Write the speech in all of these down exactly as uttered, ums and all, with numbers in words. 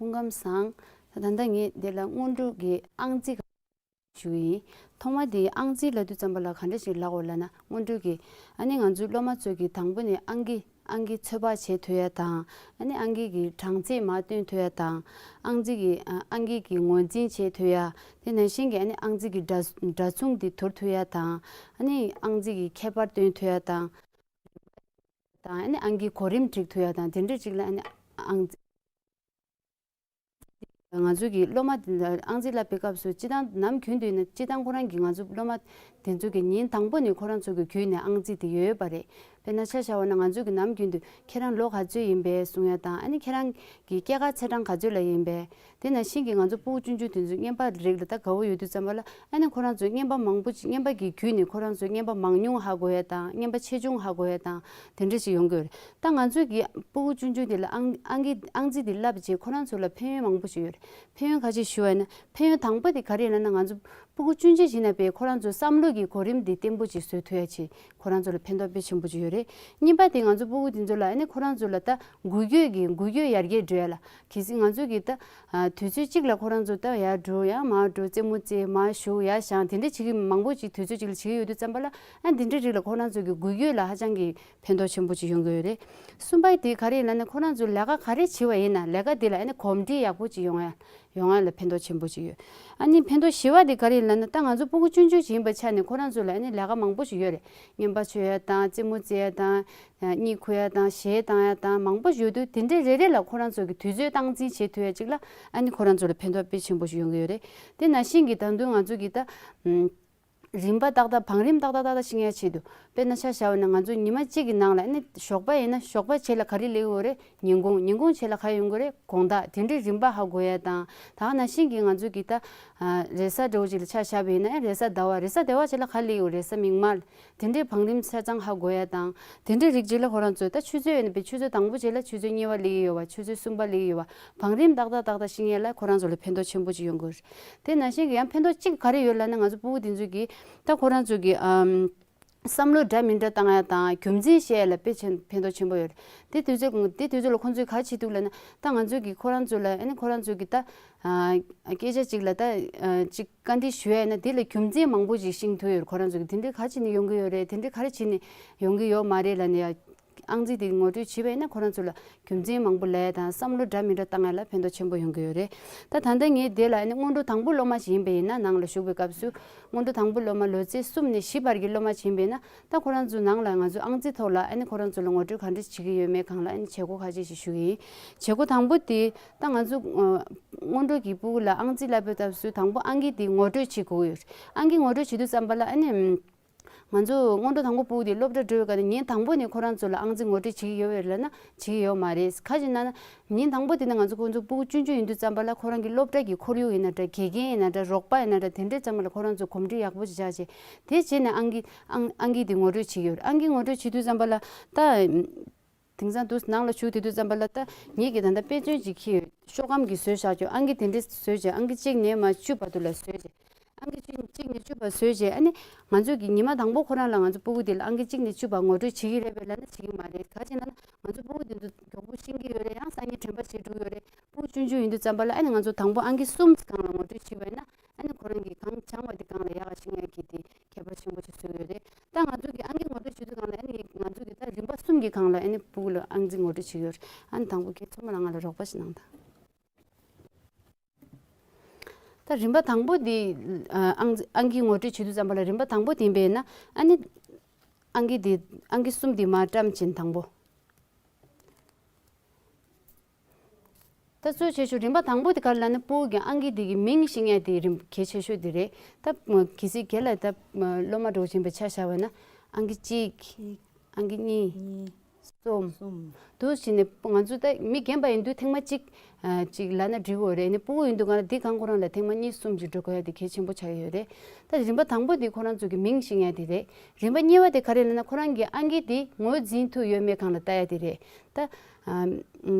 སྐུ་ཁམས་བཟང་། ད་ལྟ་ངས་འདི་ལ་སྔོན་འགྲོ་གི་ཨང་རྩིས་ཞུ་ཡིན། ཐོག་མ་དེ་ཨང་རྩིས་ལབ་དུས་ཙམ་པ་ལ་ག་འདྲ་ཞིག་ལབ་དགོས་ལབ་ན། སྔོན་འགྲོ་གི་ཨ་ནི་ང་ཚོའི་སློབ་མ་ཚོས་ཀྱི་དང་པོ་ནས་ཨང་ཀི་ཨང་ཀི་ཚོད་དཔག་བྱེད་ཐུབ་ཡ་དང་། ཨ་ནི་ཨང་ཀི་གི་གྲངས་ཚད་མར་སྟོན་ཐུབ་ཡ་དང་། ཨང་རྩིས་ཀྱི་ཨ་ཨང་ཀི་གི་ངོས་འཛིན་བྱེད་ཐུབ་ཡ། དེ་ནང་བཞིན་གྱི་ཨ་ནི་ཨང་རྩིས་ཀྱི་སྒྲ་སྒྲ་མཚུངས་དེ་དོར་ཐུབ་ཡ་དང་། ཨ་ནི་ཨང་རྩིས་ཀྱི་ཁྱད་པར་སྟོན་ཐུབ་ཡ་དང་། དང་། ཨ་ནི་ཨང་ཀིའི་གོ་རིམ་སྒྲིག་ཐུབ་ཡ་དང་། དེ་འདྲ་ཅིག་ལ་ཨ་ནི་ཨང་ང་ཚོ་གི་སློབ་མ་དེ་ཨང་རྩིས་བསླབ་པའི་སྐབས་སུ་སྤྱིར་བཏང་ནམ་རྒྱུན་དུ་ཡིན་ན་སྤྱིར་བཏང་ཁོ་རང་གི་ང་ཚོ་སློབ་མ་དེ་ཚོ་གི་ཉིན་དང་པོ་ནས་ཁོ་རང་ཚོ་གི་རྒྱུད་ནས་ཨང་རྩིས་དེ་ཡོད་པ་རེད། དཔེར་ན་ཆ་བཞག་པ་ན་ང་ཚོ་གི་ནམ་རྒྱུན་དུ་ཁྱེད་རང་ལོ་ག་ཚོད་ཡིན་པས་གསུང་ཡ་དང་། ཨ་ནི་ཁྱེད་རང་གི་སྐྱེས་སྐར་ཚེས་གྲངས་ག་ཚོད་ལ་ཡིན་པས། དེ་ནང་བཞིན་གྱི་ང་ཚོ་སྤུ་གུ་ཆུང་ཆུང་དེ་ཚོ་རྔན་པ་རིགས་ལ་ད་དགའ་བོ་ཡོད་དུས་ཙམ་པ་ལ། ཨ་ནི་ཁོ་རང་ཚོས་རྔན་པ་མང་པོ་ཅིག་རྔན་པ་གི་བརྒྱུད་ནས་ཁོ་རང་ཚོས་རྔན་པ་མང་ཉུང་ཧ་གོ་ཡ་དང་། རྔན་པ་ཆེ་ཆུང་ཧ་གོ་ཡ་དང་། དེ་འདྲ་ཞིག་ཡོང་གི་ཡོད་རེད། ད་ང་ཚོས་ཀྱི་སྤུ་གུ་ཆུང་ཆུང་དེ་ལ་ཨང་ཨང་ཀི་ཨང་རྩིས་དེ་བསླབ་བྱས་ཁོ་རང་ཚོ་ལ་ཕན་ཡོན་མང་པོ་ཞིག་ཡོད་རེད། ཕན་ཡོན་ག་ཅིག་ཞུ་བ་ཡིན་ན། ཕན་ཡོན་དང་པོ་དེ་ག་རེ་ཡིན་ལབ་ན། ང་ཚོ་སྤུ་གུ་ཆུང་ཆུང་ཞིག་ནས་དཔེ་ཁོ་རང་ཚོའི་བསམ་བློ་གི་གོ་རིམ་དེ་བརྟན་པོ་ཅིག་བཟོ་ཐུབ་ཡ་ཆེད་ཁོ་རང་ཚོ་ལ་ཕན་ཐོགས་དཔེ་ཆེན་པོ་ཅིག་ཡོད་རེད། གཉིས་པ་དེ་ང་ཚོ་སྤུ་གུ་དེ་ཚོ་ལ་ཨ་ནི་ཁོ་རང་ཚོ་ལ་ད་འགུལ་སྐྱོད་ཀྱི་འགུལ་སྐྱོད་ཡར་རྒྱས་འགྲོ་ཡ་ལ། གལ་སྲིད་ང་ཚོ་གིས་ད་ཨ་དུས་ཚོད་གཅིག་ལ་ཁོ་རང་ཚོ་ད་ཡར་འགྲོ་ཡང་མར་འགྲོ། རྩེད་མོ་རྩེ། མར་བཞུགས། ཡར་བཞེངས། དེ་འདྲ་བྱེད་ཀྱི་མང་པོ་ཅིག་དུས་ཚོད་གཅིག་ལ་བྱེད་ཀྱི་ཡོད་དུས་ཙམ་པ་ལ། ཨ་དེ་འདྲའི་རིགས་ལ་ཁོ་རང་ཚོ་གི་འགུལ་སྐྱོད་ལ་ཧ་ཅང་གི་ཕན་ཐོགས་ཆེན་པོ་ཅིག་ཡོང་གི་ཡོད་རེད། གསུམ་པ་དེ་ག་རེ་ཡིན་ལབ་ན། ཁོ་རང་ཚོ་ལས་ཀ་ག་རེ་བྱེད་པ་ཡིན་ན་ལས་ཀ་དེ་ལ་ཨ་ནི་གོམས་འདྲིས་ཡག་པོ་ཅིག་ཡོང་ཡ་ཡོང་ཡ་ལ་ཕན་ཐོགས་ཆེན་པོ་ཅིག་ཡོད། ཨ་ནི་ཕན་ཐོགས་བཞི་པ་དེ་ག་རེ་ཡིན་ལབ་ན། ད་ང་ཚོ་སྤུ་གུ་ཆུང་ཆུང་ཅིག་ཡིན་པའི་ཆ་ནས་ཁོ་རང་ཚོ་ལ་ཨ་ནི་ལས་ཀ་མང་པོ་ཞིག་ཡོད་རེད། རྔན་པ་མཆོད་ཡ་དང་། རྩེད་མོ་རྩེ་ཡ་དང་། གཉིད་ཁུག་ཡ་དང་། གཞས་བཏང་ཡ་དང་། མང་པོ་ཡོད་དུས་དེ་འདྲའི་རེ་རེ་ལ་ཁོ་རང་ཚོ་གི་དུས་ཚོད་སྟངས་འཛིན་བྱེད་ཐུབ་ཡ་ཅིག་ལ་ཨ་ནི་ཁོ་རང་ཚོ་ལ་ཕན་ཐོགས་དཔེ་ཆེན་པོ་ཞིག་ཡོང་གི་ཡོད་རེད། དེ་ནང་བཞིན་གྱི་ད་དུང་ང་ཚོ་གི་ད་ཨམ་རིམ་པ་ཏག་ཏག་བང་རིམ་ཏག་ཏག་ཏག་ཏག་ཤེས་ཡ་ཆེད་དུ། དཔེར་ན་ཆ་བཞག་པ་ན་ང་ཚོ་ཉི་མ་གཅིག་གི་ནང་ལ་ཨ་ནི་ཞོགས་པ་ཡིན་ན་ཞོགས་པ་རྗེས་ལ་ག་རེ་སླེབས་ཀྱི་ཡོད་རེད། ཉིན་གུང་། ཉིན་གུང་རྗེས་ལ་ག་རེ་ཡོང་གི་རེད། དགོང་དག། དེ་འདྲའི་རིམ་པ་ཧ་གོ་ཡ་དང་། ད་ག་ནང་བཞིན་གྱི་ང་ཚོ་གི་ད་ཨ་རེས་གཟའ་འདྲ་བོ་ཅིག་ལ་ཆ་བཞག་པ་ཡིན་ན། རེས་གཟའ་ཟླ་བ། རེས་གཟའ་ཟླ་བ་རྗེས་ལ་ག་རེ་སླེབས་ཀྱི་ཡོད། རེས་གཟའ་མིག་དམར། དེ་འདྲའི་བང་རིམ་ཆ་ཚང་ཧ་གོ་ཡ་དང་། དེ་འདྲའི་རིགས་རྗེས་ལ་ཁོ་རང་ཚོས་ད་ཆུ་ཚོད་ཡིན་ན་དཔེ་ཆུ་ཚོད་དང་པོ་རྗེས་ལ་ཆུ་ཚོད་གཉིས་པ་སླེབས་ཀྱི་ཡོད་པ། ཆུ་ཚོད་གསུམ་པ་སླེབས་ཀྱི་ཡོད་པ། བང་རིམ་ཏག་ཏག་ཏག་ཏག་ཤེས་ཡ་ལ་ཁོ་རང་ཚོ་ལ་ཕན་ཐོགས་ཆེན་པོ་ཅིག་ཡོང་གི་རེད། དེ་ནང་བཞིན་གྱི་ཡང་ཕན་ཐོགས་གཅིག་ག་རེ་ཡོད་ལབ་ན། ང་ཚོ་སྤུ་གུ་དེ་ཚོ་གིས་ད་ཁོ་རང་ཚོ་གི་ཨམ་བསམ་བློ་འདྲ་མི་འདྲ་བཏང་ཡ་དང་། རྒྱུ་མཚན་བཤད་ཡ་ལ་དཔེ་ཆེན་ཕན་ཐོགས་ཆེན་པོ་ཡོད་རེད། དེ་དུས་ཚོད་དེ་དུས་ཚོད་ལ་ཁོང་ཚོས་ག་རེ་བྱེད་འདུག་ལབ་ན། ད་ང་ཚོ་གིས་ཁོ་རང་ཚོ་ལ་ཨ་ནི་ཁོ་རང་ཚོ་གི་ད་ཨ་སྐད་ཆ་གཅིག་ལ་ད་ཨ་གཅིག་བཀའ་འདྲི་ཞུ་ཡ་ཡིན་ན། དེ་ལ་རྒྱུ་མཚན་མང་པོ་ཞིག་ཤེས་ཐུབ་ཡོད་རེད། ཁོ་རང་ཚོ་གིས་དེ་འདྲ་ག་རེ་བྱས་ནས་ཡོང་གི་ཡོད་རེད། དེ་འདྲ་ག་རེ་བྱས་ནས་ཡོང་གི་ཡོད་མ་རེད་ལབ་ནས་ཡ། ཨང་རྩིས་དེ་ངོ་སྤྲོད་བྱས་པ་ཡིན་ན། ཁོ་རང་ཚོ་ལ་རྒྱུ་མཚན་མང་པོ་ལབ་ཡ་དང་། བསམ་བློ་འདྲ་མི་འདྲ་བཏང་ཡ་ལ་ཕན་ཐོགས་ཆེན་པོ་ཡོང་གི་ཡོད་རེད། ད་ད་ལྟ་ངས་དེ་ལ་ཨ་ནི་སྔོན་འགྲོ་དང་པོ་སློབ་མ་ཞིག་ཡིན་པ་ཡིན་ན། ནང་ལ་ཞུགས་པའི་སྐབས་སུ་སྔོན་འགྲོ་དང་པོ་སློབ་མ་ལོ་ཚད་གསུམ་ནས་བཞི་བར་གྱི་སློབ་མ་ཞིག་ཡིན་པ་ཡིན་ན། ད་ཁོ་རང་ཚོ་ནང་ལ་ང་ཚོ་ཨང་རྩིས་ཐོག་ལ་ཨ་ནི་ཁོ་རང་ཚོ་ལ་ངོ་སྤྲོད་ག་འདྲ་བྱེད་ཀྱི་ཡོད་མེད་སྒང་ལ་ཨ་ནི་བྱེད་སྒོ་ཁ་ཤས་ཤིག་ཞུ་གི་ཡིན། བྱེད་སྒོ་དང་པོ་དེ་ད་ང་ཚོ་ཨ་སྔོན་འགྲོ་གི་སྤུ་གུ་ལ་ཨང་རྩིས་བསླབ་པའི་སྐབས་སུ་དང་པོ་ཨང་ཀི་དེ་ངོ་སྤྲོད་བྱེད་དགོས་ཀྱི་ཡོད་རེད། ཨང་ཀི་ངོ་སྤྲོད་བྱེད་དུས་ཙམ་པ་ལ་ཨ་ནི། ང་ཚོ་སྔོན་འགྲོ་དང་པོ་སྤུ་གུ་དེ་སློབ་གྲྭ་འགྲོ་བའི་སྐབས་ནས་ཉིན་དང་པོ་ནས་ཁོ་རང་ཚོ་ལ་ཨང་རྩིས་ངོ་སྤྲོད་བྱེད་ཀྱི་ཡོད་པས་ལབ་ན་བྱེད་ཀྱི་ཡོད་མ་རེད། ག་རེ་ཡིན་ན། ཉིན་དང་པོ་དེ་ནས་ང་ཚོ་ཁོ་ཚོ་སྤུ་གུ་ཆུང་ཆུང་ཡིན་དུས་ཙམ་པ་ལ་ཁོ་རང་གི་སློབ་གྲྭ་གི་ཁོར་ཡུག་ཡིན་ན་འདྲ། དགེ་རྒན་ཡིན་ན་འདྲ། རོགས་པ་ཡིན་ན་འདྲ། དེ་འདྲའི་ཙམ་པ་ལ་ཁོ་རང་ཚོ་གོམས་འདྲིས་ཡག་པོ་ཞིག་བྱས་བྱས། དེ་བྱས་ནས་ཨང་ཀི་ཨང་ཨང་ཀི་དེ་ངོ་སྤྲོད་བྱེད་ཀྱི་ཡོད་རེད། ཨང་ཀི་ངོ་སྤྲོད་བྱེད་དུས་ཙམ་པ་ལ་ད། དེང་སང་དུ་ནང་ལ་ཞུགས་བསྡད་དུས་ཙམ་པ་ལ། ད་ངེད་ཀྱིས་ད་ལྟ་དཔེ་མཚོན་ཅིག་འཁྱེར་ཡོད། ཤོག་སྒམ་གྱིས་བཟོས་བཞག་ཀྱོག་ཨང་ཀི་དེ་འདྲས་བཟོས་བྱས། ཨང་ཀི་གཅིག་ནས་མར་བཅུ་བར་དུ་ལ་བཟོས་བྱས། ཨང་ཀི་གཅིག་གཅིག་ནས་བཅུ་བར་བཟོས་བྱས། ཨ་ནི་ང་ཚོས་ཀྱི་ཉི་མ་དང་པོ་ཁོ་རང་ལ་ང་ཚོ་སྤུ་གུ་དེ་ལ་ཨང་ཀི་གཅིག་ནས་བཅུ་བར་ངོ་སྤྲོད་བྱེད་ཀྱི་རེད་པས་ལབ་ན་བྱེད་ཀྱི་མ་རེད། ག་རེ་ཡིན་ན། ང་ཚོ་སྤུ་གུ་དེ་ཚོ་མགྱོགས་པོ་ཤེས་ཀྱི་ཡོད་རེད། ཡང་སང་ཉིན་དྲན་པ་བརྗེད་འགྲོ་གི་ཡོད་རེད། སྤུ་གུ་ཆུང་ཆུང་ཡིན་དུས་ཙམ་པ་ལ་ཨ་ནི་ང་ཚོ་དང་པོ་ཨང་ཀི་གསུམ་སྒང་ལ་ངོ་སྤྲོད་བྱས་པ་ཡིན་ན། ཨ་ནི་ཁོ་རང་གིས་གང་སྦྱངས་པ་དེ་སྒང་ལ་ཡག་ག་ཤེས་ཡག་གི་དེ་ཁྱད་པར་ཆེན་པོ་ཞིག་བཟོས་ཡོད་རེད། ད་ང་ཚོ་གི་ཨང་ཀི་ངོ་སྤྲོད་བྱེད་དུས་སྒང་ལ་ཨ་ནི་ང་ཚོ་གི་ད་རིམ་པ་གསུམ་གྱི་སྒང་ལ་ཨ་ནི་སྤུ་གུ་ལ་ཨང་རྩིས་ངོ་སྤྲོད་བྱེད་ཀྱི་ཡོད་རེད། ཨ་ནི་དང་པོ་ཁྱེད་ཚང་མ་ལ་ང་ལ་རོགས་པ་ཞིག་གནང་དང་། ད་རིམ་པ་དང་པོ་འདི་ཨ་ཨང་ཨང་ཀི་ངོ་སྤྲོད་བྱེད་དུས་ཙམ་པ་ལ་རིམ་པ་དང་པོ་དེ་ཡིན་པས་ན། ཨ་ནི་ཨང་ཀི་འདི་ཨང་ཀི་གསུམ་འདི་མར་བཀྲམ་བྱས་དང་པོ། ད་གཙོ་ཆེ་ཤོས་རིམ་པ་དང་པོ་དེ་ག་རེ་ལབ་ན། སྤུ་གུ་གི་ཨང་ཀི་དེ་གི་མིང་ཤེས་ཡ་དེ་རིམ་གལ་ཆེ་ཤོས་དེ་རེད། ད་གལ་སྲིད་སྒེར་ལ་ད་སློབ་མ་འགྲོ་བཞིན་པའི་ཆ་བཞག་པ་ན། ཨང་ཀི་གཅིག་ཨང་ཀི་གཉིས། གསུམ། གསུམ། འདུག་བྱས་ནས་ང་ཚོ་ད་མི་རྒན་པ་ཡིན་དུས་ཐེངས་མ་གཅིག་ཨ་གཅིག་ལབ་ན་འགྲིག་གི་རེད། ཨ་ནི་སྤུ་གུ་ཡིན་དུས་གང་ལ་འདི་གང་ཁོ་རང་ལ་ཐེངས་མ་གཉིས་གསུམ་ཅིག་འགྲོ་དགོས་ཡ་དེ་གལ་ཆེན་པོ་ཆགས་ཀྱི་ཡོད་རེད། ད་རིམ་པ་དང་པོ་དེ་ཁོ་རང་ཚོ་གི་མིང་ཤེས་ཡ་དེ་རེད། རིམ་པ་གཉིས་པ་དེ་ག་རེ་ལབ་ན། ཁོ་རང་གི་ཨང་ཀི་དེ་ངོས་འཛིན་ཐུབ་ཡོད་མེད་སྒང་ལ་ལྟ་ཡ་དེ་རེད། ད་ཨ་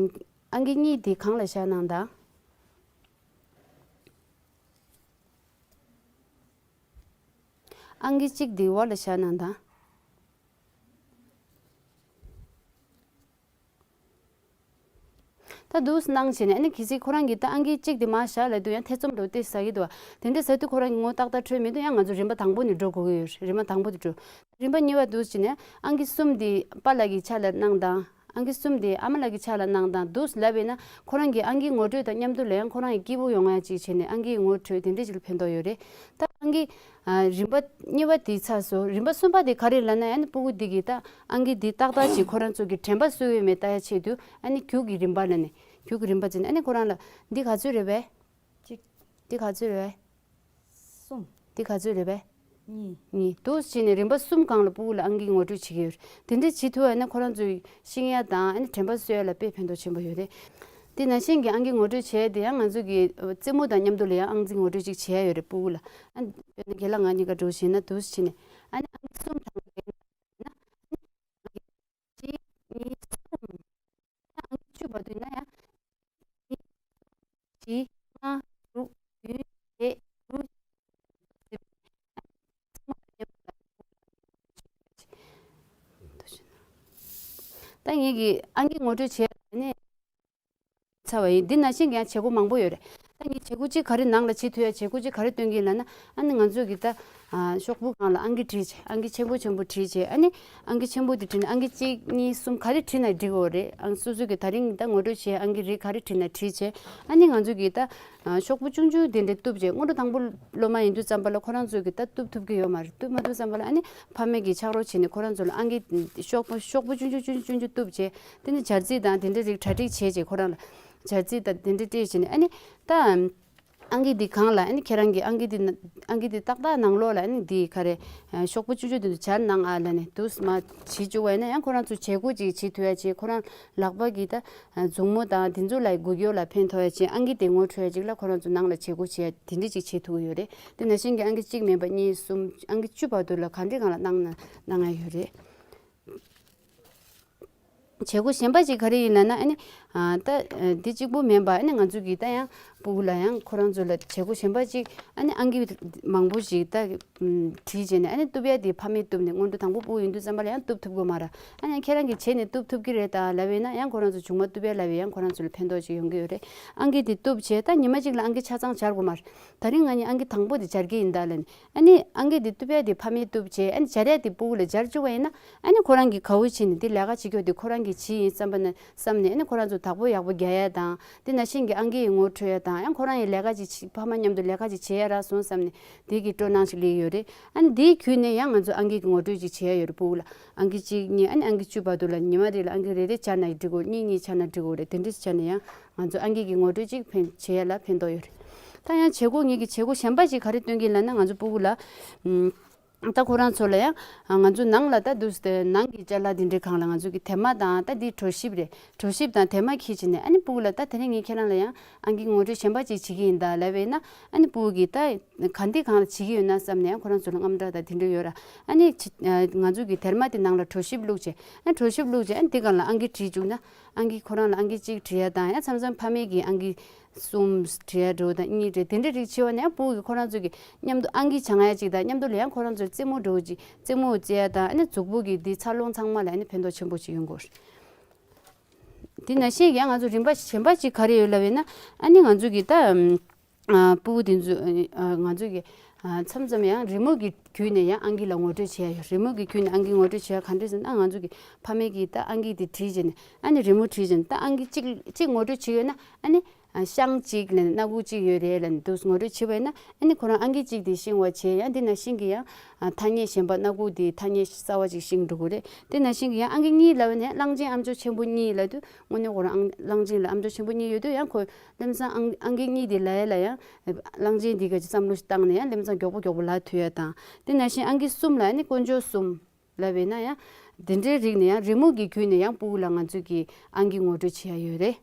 ཨང་ཀི་གཉིས་དེ་སྒང་ལ་བཞག་གནང་དང་། ཨང་ཀི་གཅིག་དེ་འོག་ལ་བཞག་གནང་དང་། ད་འདུག་སེ་གནང་བྱས་ནས་ཨ་ནི་གལ་སྲིད་ཁོ་རང་གིས་ད་ཨང་ཀི་གཅིག་དེ་མར་བཞག་ལབ་དུས་ཡང་ཐེ་ཚོམ་འདྲ་བོ་ཏོག་ཙམ་ཟ་གི་འདུག་བ། དེ་འདྲ་ཟ་དུས་ཁོ་རང་གི་ངོ་ཏག་ཏག་འཕྲོད་མི་འདུག་ཡང་ང་ཚོ་རིམ་པ་དང་པོ་ནས་འགྲོ་དགོས་ཀྱི་ཡོད་རེད། རིམ་པ་དང་པོ་དེ་འགྲོ། རིམ་པ་གཉིས་པ་འདུག་སེ་བྱས་ནས་ཨང་ཀི་གསུམ་དེ་པཱ་ལགས་ཀྱི་ཕྱག་ལ་གནང་དང་། ཨང་ཀི་གསུམ་དེ་ཨ་མ་ལགས་ཀྱི་ཕྱག་ལ་གནང་དང་འདུག་སེ་ལབ་པས་ན་ཁོ་རང་གི་ཨང་ཀིའི་ངོ་སྤྲོད་དང་མཉམ་དུ་ལ་ཡང་ཁོ་རང་གི་སྐྱིད་པོ་ཡོང་ཡ་ཅིག་བྱས་ནས་ཨང་ཀིའི་ངོ་སྤྲོད་དེ་འདྲ་ཅིག་ལ་ཕན་ཐོགས་ཡོད་རེད། ད་ཨང་ཀི་ཨ་རིམ་པ་གཉིས་པ་དེ་ཚར་སོང་། རིམ་པ་གསུམ་པ་དེ་ག་རེ་ལབ་ན་ཨ་ནི་སྤུ་གུ་འདི་གིས་ད་ཨང་ཀི་འདི་ཏག་ཏག་ཅིག་ཁོ་རང་ཚོ་གི་དྲན་པ་གསོ་ཡོད་མེད་ལྟ་ཡ་ཆེད་དུ་ཨ་ནི་རྒྱུགས་ཀྱི་རིམ་པ་ལབ་ནས་རྒྱུགས་ཀྱི་རིམ་པ་བྱས་ནས་ཨ་ནི་ཁོ་རང་ལ་འདི་ག་ཚོད་རེད་པས། གཅིག་འདི་ག་ཚོད་རེད་པས། གསུམ། འདི་ག་ཚོད་རེད་པས། གཉིས། གཉིས། འདུག་སེ་བྱས་ནས་རིམ་པ་གསུམ་སྒང་ལ་སྤུ་གུ་ལ་ཨང་ཀིའི་ངོ་སྤྲོད་བྱེད་ཀྱི་ཡོད་རེད། དེ་འདྲ་བྱེད་ཐུབ་པ་ཡིན་ན་ཁོ་རང་ཚོའི་ཤེས་ཡ་དང་ཨ་ནི་དྲན་པ་གསོ་ཡ་ལ་དཔེ་ཕན་ཐོགས་ཆེན་པོ་ཡོད་རེད། དེ་ནང་བཞིན་གྱི་ཨང་ཀིའི་ངོ་སྤྲོད་བྱས་དེ་ཡང་ང་ཚོ་གི་རྩེད་མོ་དང་མཉམ་དུ་ལ་ཡང་ཨང་ཀིའི་ངོ་སྤྲོད་ཅིག་བྱེད་ཡ་ཡོད་རེད་སྤུ་གུ་ལ། ཨ་ནི་དཔེར་ན་རྒན་ལགས་ང་གཉིས་ཀ་འགྲོ་བྱས་ན་འདུག་སེ་བྱས་ནས་ཨ་ནི་ཨང་ཀི་གསུམ་དང་། གཅིག་གཉིས། གསུམ། ཨང་ཀི་བཅུ་བར་དུ་ཡིན་ན་ཡང་། གཉིས། གཅིག་ལྔ། དྲུག་བདུན། བརྒྱད། དགུ། ད་ངེད་ཀྱིས་ཨང་ཀི་ངོ་སྤྲོད་བྱས་ནས་ཚར་བ་ཡིན། འདི་ནང་བཞིན་གྱི་ཡང་བྱེད་སྒོ་མང་པོ་ཡོད་རེད། ད་ངས་བྱེད་སྒོ་གཅིག་ག་རེ་ནང་ལ་བྱེད་ཐུབ་ཡ་བྱེད་སྒོ་གཅིག་ག་རེ་སྟོན་གྱི་ཡིན་ལབ་ན། ཨ་ནི་ང་ཚོས་ཀྱི་ད་ཨ་ཤོག་བུ་སྒང་ལ་ཨང་ཀི་བྲིས་བྱས། ཨང་ཀི་ཆེན་པོ་ཆེན་པོ་བྲིས་བྱས། ཨ་ནི་ཨང་ཀི་ཆེན་པོ་དེ་བྲིས་ནས་ཨང་ཀི་གཅིག་གཉིས་གསུམ་ག་རེ་བྲིས་ན་འགྲིག་གི་ཡོད་རེད། ཨང་སོ་སོ་གི་ད་རིང་ད་ངོ་སྤྲོད་བྱས་ཨང་ཀི་རིགས་ག་རེ་བྲིས་ན་བྲིས་བྱས། ཨ་ནི་ང་ཚོས་ཀྱི་ད་ཨ་ཤོག་བུ་ཆུང་ཆུང་དེ་འདྲ་གཏུབ་བྱས། སྔོན་འགྲོ་དང་པོ་སློབ་མ་ཡིན་དུས་ཙམ་པ་ལ་ཁོ་རང་ཚོས་ཀྱི་ད་གཏུབ་ཐུབ་ཀྱི་ཡོད་མ་རེད། གཏུབ་མ་ཐུབ་ཙམ་པ་ལ་ཨ་ནི་ཕ་མས་ཀྱི་ཕྱག་རོགས་བྱས་ནས་ཁོ་རང་ཚོ་ལ་ཨང་ཀི་ཤོག་བུ་ཤོག་བུ་ཆུང་ཆུང་ཆུང་ཆུང་ཆུང་གཏུབ་བྱས། དེ་ནི་སྦྱར་རྩི་དང་དེ་འདྲ་རིགས་གྲ་སྒྲིག་བྱས་བྱས་ཁོ་རང་ལ། སྦྱར་རྩི་དང་དེ་འདྲ་སྤྲད་བྱས་ནས་ཨ་ནི་ད་ཨང་ཀི་འདི་སྒང་ལ་ཨ་ནི་ཁྱེད་རང་གི་ཨང་ཀི་འདི་ན་ཨང་ཀི་འདི་ཏག་ཏག་ནང་ལོགས་ལ་ཨ་ནི་འདི་ག་རེ་ཤོག་བུ་ཆུང་ཆུང་འདི་ཚོ་སྦྱར་གནང་ཨ་ལབ་ནས་འདུག་སེ་མར་བྱེད་བཅུག་པ་ཡིན་ན་ཡང་ཁོ་རང་ཚོ་བྱེད་སྒོ་ཅིག་བྱེད་ཐུབ་ཡ་བྱས། ཁོ་རང་ལག་པ་གི་ད་མཛུབ་མོ་དང་དེ་ཚོ་ལ་འགུལ་སྐྱོད་ལ་ཕན་ཐོགས་ཡ་བྱས། ཨང་ཀི་དེ་ངོ་འཕྲོད་ཡ་ཅིག་ལ་ཁོ་རང་ཚོ་ནང་ལ་བྱེད་སྒོ་བྱེད་ཡ་དེ་འདྲ་ཅིག་བྱེད་ཐུབ་ཀྱི་ཡོད་རེད། དེ་ནང་བཞིན་གྱི་ཨང་ཀི་གཅིག་མིན་པ་གཉིས་གསུམ་ཨང་ཀི་བཅུ་བར་དུ་ལ་ག་འདྲའི་སྒང་ལ་གནང་ན་གནང་ཡ་ཡོད་རེད། བྱེད་སྒོ་གཞན་པ་ཅིག་ག་རེ་ཡིན་ལབ་ན། ཨ་ནི་ཨ་ད་ཨ་འདི་གཅིག་པུ་མིན་པ་ཨ་ནི་ང་ཚོ་གི་ད་ཡང་སྤུ་གུ་ལ་ཡང་ཁོ་རང་ཚོ་ལ་བྱེད་སྒོ་གཞན་པ་ཅིག་ཨ་ནི་ཨང་ཀི་མང་པོ་ཞིག་ད་ཨམ་བྲིས་བྱས་ནས་ཨ་ནི་གཏུབ་ཡ་དེ་ཕ་མས་གཏུབ་ནས། སྔོན་འགྲོ་དང་པོ་སྤུ་གུ་ཡིན་དུས་ཙམ་པ་ལ་ཡང་གཏུབ་ཐུབ་ཀྱི་ཡོད་མ་རེད། ཨ་ནི་ཁྱེད་རང་གིས་བྱས་ནས་གཏུབ་ཐུབ་ཀྱི་རེད་ད་ལབ་པ་ཡིན་ན་ཡང་ཁོ་རང་ཚོ་མཇུག་མ་གཏུབ་ཡ་ལབ་པ་ཡང་ཁོ་རང་ཚོ་ལ་ཕན་ཐོགས་ཅིག་ཡོང་གི་ཡོད་རེད། ཨང་ཀི་དེ་གཏུབ་བྱས་ད་ཉི་མ་གཅིག་ལ་ཨང་ཀི་ཆ་ཚང་སྦྱར་དགོས་མ་རེད། ད་རིང་ང་གཉིས་ཨང་ཀི་དང་པོ་དེ་སྦྱར་གྱི་ཡིན་ད་ལབ་ནས། ཨ་ནི་ཨང་ཀི་འདི་གཏུབ་ཡ་དེ་ཕ་མས་གཏུབ་བྱས། ཨ་ནི་སྦྱར་ཡ་དེ་སྤུ་གུ་ལ་སྦྱར་བཅུག་པ་ཡིན་ན། ཨ་ནི་ཁོ་རང་གིས་དགའ་བོ་བྱས་ནས་འདི་ལས་ཀ་བྱེད་རྒྱུ་དེ་ཁོ་རང་གིས་བྱས་ཡིན་བསམ་པ་ན་བསམ་ནས། ཨ་ནི་ཁོ་རང་ཚོ་བདག་པོ་ཡག་པོ་རྒྱག་ཡ་དང་། དེ་ནང་བཞིན་གྱི་ཨང་ཀི་ཡི་ངོ་འཕྲོད་ཡ་དང་། ཡང་ཁོ་རང་ཡི་ལས་ཀ་ཅིག་བྱེད། ཕ་མ་མཉམ་དུ་ལས་ཀ་ཅིག་བྱེད་ཡ་རག་སོང་བསམ་ནས་དེ་གི་སྤྲོ་སྣང་ཞིག་སླེབས་ཡོད་རེད། ཨ་ནི་དེའི་བརྒྱུད་ནས་ཡང་ང་ཚོ་ཨང་ཀི་གི་ངོ་སྤྲོད་ཅིག་བྱེད་ཡ་ཡོད་རེད། སྤུ་གུ་ལ་ཨང་ཀི་གཅིག་གཉིས། ཨ་ནི་ཨང་ཀི་བཅུ་བར་དུ་ལ་ཉི་མ་རེ་ལ་ཨང་ཀི་རེ་རེ་སྦྱར་ན་འགྲིག་གོ། གཉིས་གཉིས་སྦྱར་ན་འགྲིག་གོ་རེད། དེ་འདྲ་སྦྱར་ནས་ཡང་ང་ཚོ་ཨང་ཀི་གི་ངོ་སྤྲོད་ཅིག་ཕན་བྱེད་ཡ་ལ་ཕན་ཐོགས་ཡོད་རེད། ད་ཡང་བྱེད་སྒོ་ངེད་ཀྱི་བྱེད་སྒོ་གཞན་པ་ཅིག་ག་རེ་སྟོན་གྱི་ལབ་ན། ང་ཚོ་སྤུ་གུ་ལ་ཨམ་ད་ཁོ་རང་ཚོ་ལ་ཡང་ང་ཚོ་ནང་ལ་ད་འདུག་སེ་ནང་གི་ཅ་ལག་འདི་འདྲའི་སྒང་ལ་ང་ཚོ་གི་དེབ་དམར་དང་། ད་འདི་གྲོ་ཞིབ་རེད། གྲོ་ཞིབ་དང་དེབ་དམར་འཁྱེར་བྱས་ནས། ཨ་ནི་སྤུ་གུ་ལ་ད་དེ་རིང་ངས་ཁྱེད་རང་ལ་ཡང་ཨང་ཀི་ངོ་སྤྲོད་གཞན་པ་ཅིག་བྱེད་ཀྱི་ཡིན་ད་ལབ་པ་ཡིན་ན། ཨ་ནི་སྤུ་གུ་གིས་ད་ག་འདི་སྒང་ལ་བྱེད་ཀྱི་ཡོད་ན་བསམ་ནས་ཡང་ཁོ་རང་ཚོ་ལ་དངངས་སྐྲག་དང་དེ་འདྲ་ཡོད་ར། ཨ་ནི་ཕྱི་ང་ཚོ་གི་དེབ་དམར་དེ་ནང་ལ་གྲོ་ཞིབ་བླུགས་བྱས། ཨ་ནི་གྲོ་ཞིབ་བླུགས་བྱས། ཨ་ནི་འདི་སྒང་ལ་ཨང་ཀི་བྲིས་བཅུག་ན། ཨང་ཀི་ཁོ་རང་ལ་ཨང་ཀི་གཅིག་བྲིས་ཡ་དང་། ཡང་མཚམས་མཚམས་ཕ་མས་ཀྱི་ཨང་ཀི་གསུམ་བྲིས་ཡ་འདྲ་བོ་དང་། གཉིས་བྲིས། དེ་འདྲ་རིགས་བྱས་པ་ནས་ཡང་སྤུ་གུ་གིས་ཁོ་རང་ཚོ་གི་མཉམ་དུ་ཨང་ཀི་སྦྱང་ཡ་གཅིག་དང་། མཉམ་དུ་ལ་ཡང་ཁོ་རང་ཚོར་རྩེད་མོ་འདྲ་བོ་གཅིག་རྩེད་མོ་རྩེ་ཡ་དང་། ཨ་ནི་མཛུབ་གུ་གི་འདི་འཚར་ལོངས་ཚང་མ་ལ་ཨ་ནི་ཕན་ཐོགས་ཆེན་པོ་ཞིག་ཡོང་གི་ཡོད་རེད། དེ་ནང་བཞིན་ཡང་ང་ཚོ་རིམ་པ་གཞན་པ་ཅིག་ག་རེ་ཡོད་ལབ་ཡོད་ན། ཨ་ནི་ང་ཚོ་གི་ད་ཨ་སྤུ་གུ་དེ་ཚོ་ཨ་ང་ཚོ་གི་ཨ་མཚམས་མཚམས་ཡང་རི་མོ་གི་བརྒྱུད་ནས་ཡང་ཨང་ཀི་ལ་ངོ་སྤྲོད་བྱེད་ཡ་ཡོད། རི་མོ་གི་བརྒྱུད་ནས་ཨང་ཀི་ངོ་སྤྲོད་བྱེད་ཡ་ག་འདྲ་ཟེར་ན། ང་ཚོ་གི་ཕ་མས་ཀྱིས་ད་ཨང་ཀི་དེ་བྲིས་བྱས་ནས། ཨ་ནི་རི་མོ་བྲིས་བྱས་ནས། ད་ཨང་ཀི་གཅིག་གཅིག་ངོ་སྤྲོད་བྱེད་ཡོད་ན། ཨ་ནི་ཨ་ཤིང་གཅིག་ལ་སྣ་ཁུག་གཅིག་ཡོད་རེད་ལབ་ནས་འདུག་ངོ་སྤྲོད་བྱེད་པ་ཡིན་ན། ཨ་ནི་ཁོ་རང་ཨང་ཀི་གཅིག་དེ་ཤིང་བ་བྱས། ཡང་འདི་ནང་བཞིན་གྱི་ཡང་ཨ་ཐ་སྙད་གཞན་པ། སྣ་ཁུག་དེ་ཐ་སྙད་གསར་བ་ཅིག་ཤིང་འགྲོ་གི་རེད། དེ་ནང་བཞིན་གྱི་ཡང་ཨང་ཀི་གཉིས་ལབ་ནས་གླང་ཆེན་ཨ་མཆོག་ཆེན་པོ་གཉིས་ལབ་དུས། དངོས་གནས་ཁོ་རང་ཨང་གླང་ཆེན་ལ་ཨ་མཆོག་ཆེན་པོ་གཉིས་ཡོད་དུས། ཡང་ཁོ་ལམ་སང་ཨང་ཨང་ཀི་གཉིས་དེ་ལབ་ཡ་ལ་ཡང་གླང་ཆེན་འདི་ག་ཅིག་བསམ་བློ་ཞིག་བཏང་ནས་ཡང་ལམ་སང་མགྱོགས་པོ་མགྱོགས་པོ་ལབ་ཐུབ་ཡ་དང་། དེ་ནང་བཞིན་ཨང་ཀི་གསུམ་ལ་ནི་དཀོན་མཆོག་གསུམ་ལབ་པས་ན་ཡང་དེ་འདྲའི་རིགས་ནས་ཡང་རི་མོ་གི་བརྒྱུད་ནས་ཡང་སྤུ་གུ་ལ་ང་ཚོས་ཀྱི་ཨང་ཀི་ངོ་སྤྲོད་བྱེད་ཡ་ཡོད་རེད།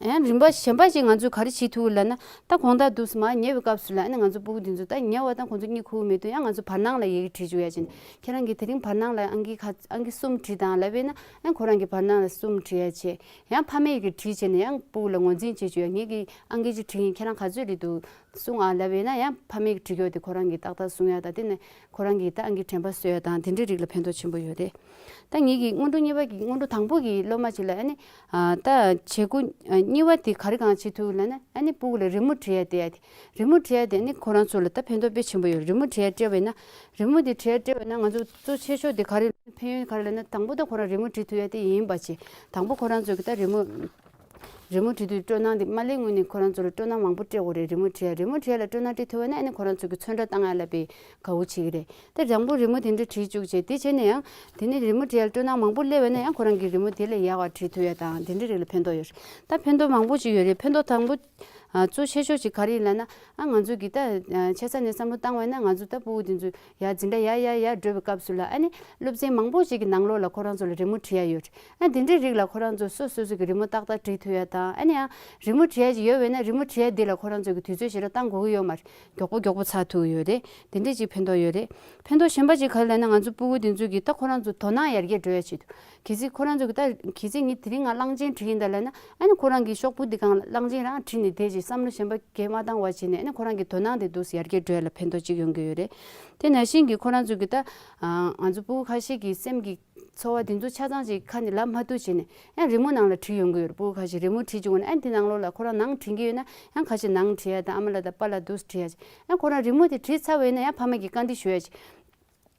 ཡང་རིམ་པ་གཞན་པ་ཅིག་ང་ཚོས་ག་རེ་བྱེད་ཐུབ་ལབ་ན། ད་དགོང་དག་དུས་སུ་མར་ཉལ་བའི་སྐབས་སུ་ལ་ཨ་ནི་ང་ཚོ་སྤུ་གུ་དེ་ཚོ་ད་ཉལ་བ་དང་ཁོང་ཚོ་གཉིད་ཁུག་མེད་དུས་ཡང་ང་ཚོ་བར་སྣང་ལ་ཡི་གེ་བྲིས་བཅུག་ཡ་ཅིག་ཁྱེད་རང་གིས་དེ་རིང་བར་སྣང་ལ་ཨང་ཀི་ཁ་ཨང་ཀི་གསུམ་བྲིས་དང་ལབ་པས་ན། ཡང་ཁོ་རང་གིས་བར་སྣང་ལ་གསུམ་བྲིས་ཡ་བྱས། ཡང་ཕ་མས་ཀྱིས་བྲིས་བྱས་ནས་ཡང་སྤུ་གུ་ལ་ངོས་འཛིན་བྱེད་བཅུག་ཡ། ངེད་ཀྱིས་ཨང་ཀི་ཅིག་བྲིས་ཡིན། ཁྱེད་རང་ག་ཚོད་རེད་འདུག་གསུང་ཨ་ལབ་པས་ན། ཡང་ཕ་མས་ཀྱིས་བྲིས་ཡོད་དེ་ཁོ་རང་གིས་ཏག་ཏག་གསུང་ཡ་དང་། དེ་ནས་ཁོ་རང་གིས་ད་ཨང་ཀི་དྲན་པ་གསོ་ཡ་དང་། དེ་འདྲའི་རིགས་ལ་ཕན་ཐོགས་ཆེན་པོ་ཡོད་རེད། ད་ངེད་ཀྱིས་སྔོན་འགྲོ་གཉིས་པ་གི་སྔོན་འགྲོ་དང་པོ་གི་སློབ་མ་ཅིག་ལ་ཨ་ནི། ཨ། ད་བྱེད་སྒོ་ཨ་གཉིས་པ་དེ་ག་རེ་གང་བྱེད་ཐུབ་ལབ་ན། ཨ་ནི་སྤུ་གུ་ལ་རི་མོ་འབྲི་ཡ་དེ་ཡ་དེ། རི་མོ་འབྲི་ཡ་དེ་ནི་ཁོ་རང་ཚོ་ལ་ད་ཕན་ཐོགས་དཔེ་ཆེན་པོ་ཡོད། རི་མོ་འབྲི་ཡ་སྤྲད་པ་ཡིན་ན། རི་མོ་དེ་འབྲི་ཡ་སྤྲད་པ་ཡིན་ན་ང་ཚོ་གཙོ་ཆེ་ཤོས་དེ་ག་རེ། ཕན་ཡོན་ག་རེ་ལབ་ན། དང་པོ་ད་ཁོ་རང་རི་མོ་འབྲི་ཐུབ་ཡ་དེ་ཡིན་པ་བྱས། དང་པོ་ཁོ་རང་ཚོ་གི་ད་རི་མོ། རི་མོ་འབྲི་དུས་སྤྲོ་སྣང་དེ་མ་སླེབས་སྔོན་ནས་ཁོ་རང་ཚོ་ལ་སྤྲོ་སྣང་མང་པོ་སྤྲད་དགོས་རེད། རི་མོ་འབྲི་ཡ། རི་མོ་འབྲི་ཡ་ལ་སྤྲོ་སྣང་སྤྲད་ཐུབ་པ་ན་ཨ་ནི་ཁོ་རང་ཚོ་གི་ཚོན་ཁྲ་བཏང་ཡ་ལ་དཔེ་དགའ་བོ་བྱེད་ཀྱི་རེད། ད་དང་པོ་རི་མོ་དེ་འདྲ་བྲིས་བཅུག་བྱས། དེ་བྱས་ནས་ཡང་དེ་ནས་རི་མོ་འབྲི་ཡ་ལ་སྤྲོ་སྣང་མང་པོ་སླེབས་པ་ན་ཡང་ཁོ་རང་གིས་རི་མོ་དེ་ལས་ཡག་པ་འབྲི་ཐུབ་ཡ་དང་། དེ་འདྲ་རིགས་ལ་ཕན་ཐོགས་ཡོད་རེད། ད་ཕན་ཐོགས་མང་པོ་ཞིག་ཡོད་རེད། ཕན་ཐོགས་དང་པོ། ཨ། གཙོ་ཆེ་ཤོས་ཅིག་ག་རེ་ཡིན་ལབ་ན། ཨ། ང་ཚོ་གི་ད། ཨ། ཆེ་ས་ནས་བསམ་བློ་བཏང་བ་ཡིན་ན། ང་ཚོ་ད་སྤུ་གུ་དེ་ཚོ་ཡར་འཛིན་གྲྭ་ཡར་ཡར་ཡར་འགྲོ་བའི་སྐབས་སུ་ལ་ཨ་ནི་སློབ་ཚན་མང་པོ་ཞིག་གི་ནང་ལོགས་ལ་ཁོ་རང་ཚོ་ལ་རི་མོ་འབྲི་ཡ་ཡོད་རེད། ཨ། དེ་འདྲའི་རིགས་ལ་ཁོ་རང་ཚོ་སོ་སོ་སོ་གི་རི་མོ་ཏག་ཏག་འབྲི་ཐུབ་ཡ་དང་། ཨ་ནི་ཡང་རི་མོ་འབྲི་ཡ་ཅིག་ཡོད་པ་ཡིན་ན་རི་མོ་འབྲི་ཡ་དེ་ལ་ཁོ་རང་ཚོ་གི་དུས་ཚོད་ཞེ་དྲག་བཏང་དགོས་ཀྱི་ཡོད་མ་རེད། མགྱོགས་པོ་མགྱོགས་པོ་ཚར་ཐུབ་ཀྱི་ཡོད་རེད། དེ་འདྲའི་ཅིག་ཕན་ཐོགས་ཡོད་རེད། ཕན་ཐོགས་གཞན་པ་ཅིག་ག་རེ་ལབ་ན། ང་ཚོ་སྤུ་གུ་དེ་ཚོ་གི་ད་ཁོ་རང་ཚོ་དོ་སྣང་ཡར་རྒྱས་འགྲོ་ཡ་ཆེད་དུ། གལ་སྲིད་ཁོ་རང་ཚོ་གི་ད་གལ་སྲིད་ངས་དེ་རིང་ང་གླང་ཆེན་བྲིས་ཡིན་ད་ལབ་ན། ཨ་ནི་ཁོ་རང་གི་ཤོག་བུ་འདི་སྒང་ལ་གླང་ཆེན་རང་བྲིས་ནས་བསྡད་ཅིག་བསམ་བློ་གཞན་པ་གང་མ་བཏང་བ་བྱས་ནས། ཨ་ནི་ཁོ་རང་གི་དོ་སྣང་དེ་འདུག་སེ་ཡར་རྒྱས་འགྲོ་ཡ་ལ་ཕན་ཐོགས་ཅིག་ཡོང་གི་ཡོད་རེད། དེ་ནང་བཞིན་གྱི་ཁོ་རང་ཚོ་གི་ད། ཨ། ང་ཚོ་སྤུ་གུ་ཁ་ཤས་ཀྱི་སེམས་ཀྱི་ཚོར་བ་དེ་ཚོ་ཆ་ཚང་ཅིག་ཁ་ནས་ལབ་མ་ཐུབ་བྱས་ནས་ཡང་རི་མོ་ནང་ལ་བྲིས་ཡོང་གི་ཡོད་རེད། སྤུ་གུ་ཁ་ཤས་རི་མོ་བྲིས་བྱུང་བ་ན། ཨ་ནི་དེ་ནང་ལོགས་ལ་ཁོ་རང་ནང་བྲིས་ཀྱི་ཡོད་ན་ཡང་ཁ་ཤས་ནང་བྲིས་ཡ་དང་། ཨ་མ་ལགས་དང་པཱ་ལགས་འདུག་སེ་བྲིས་ཡ་ཅིག་ཡང་ཁོ་རང་རི་མོ་དེ་བྲིས་ཚར་བ་ཡིན་ན་ཡང་ཕ་མ་གིས་བཀའ་འདྲི་ཞུ་ཡ་ཅིག་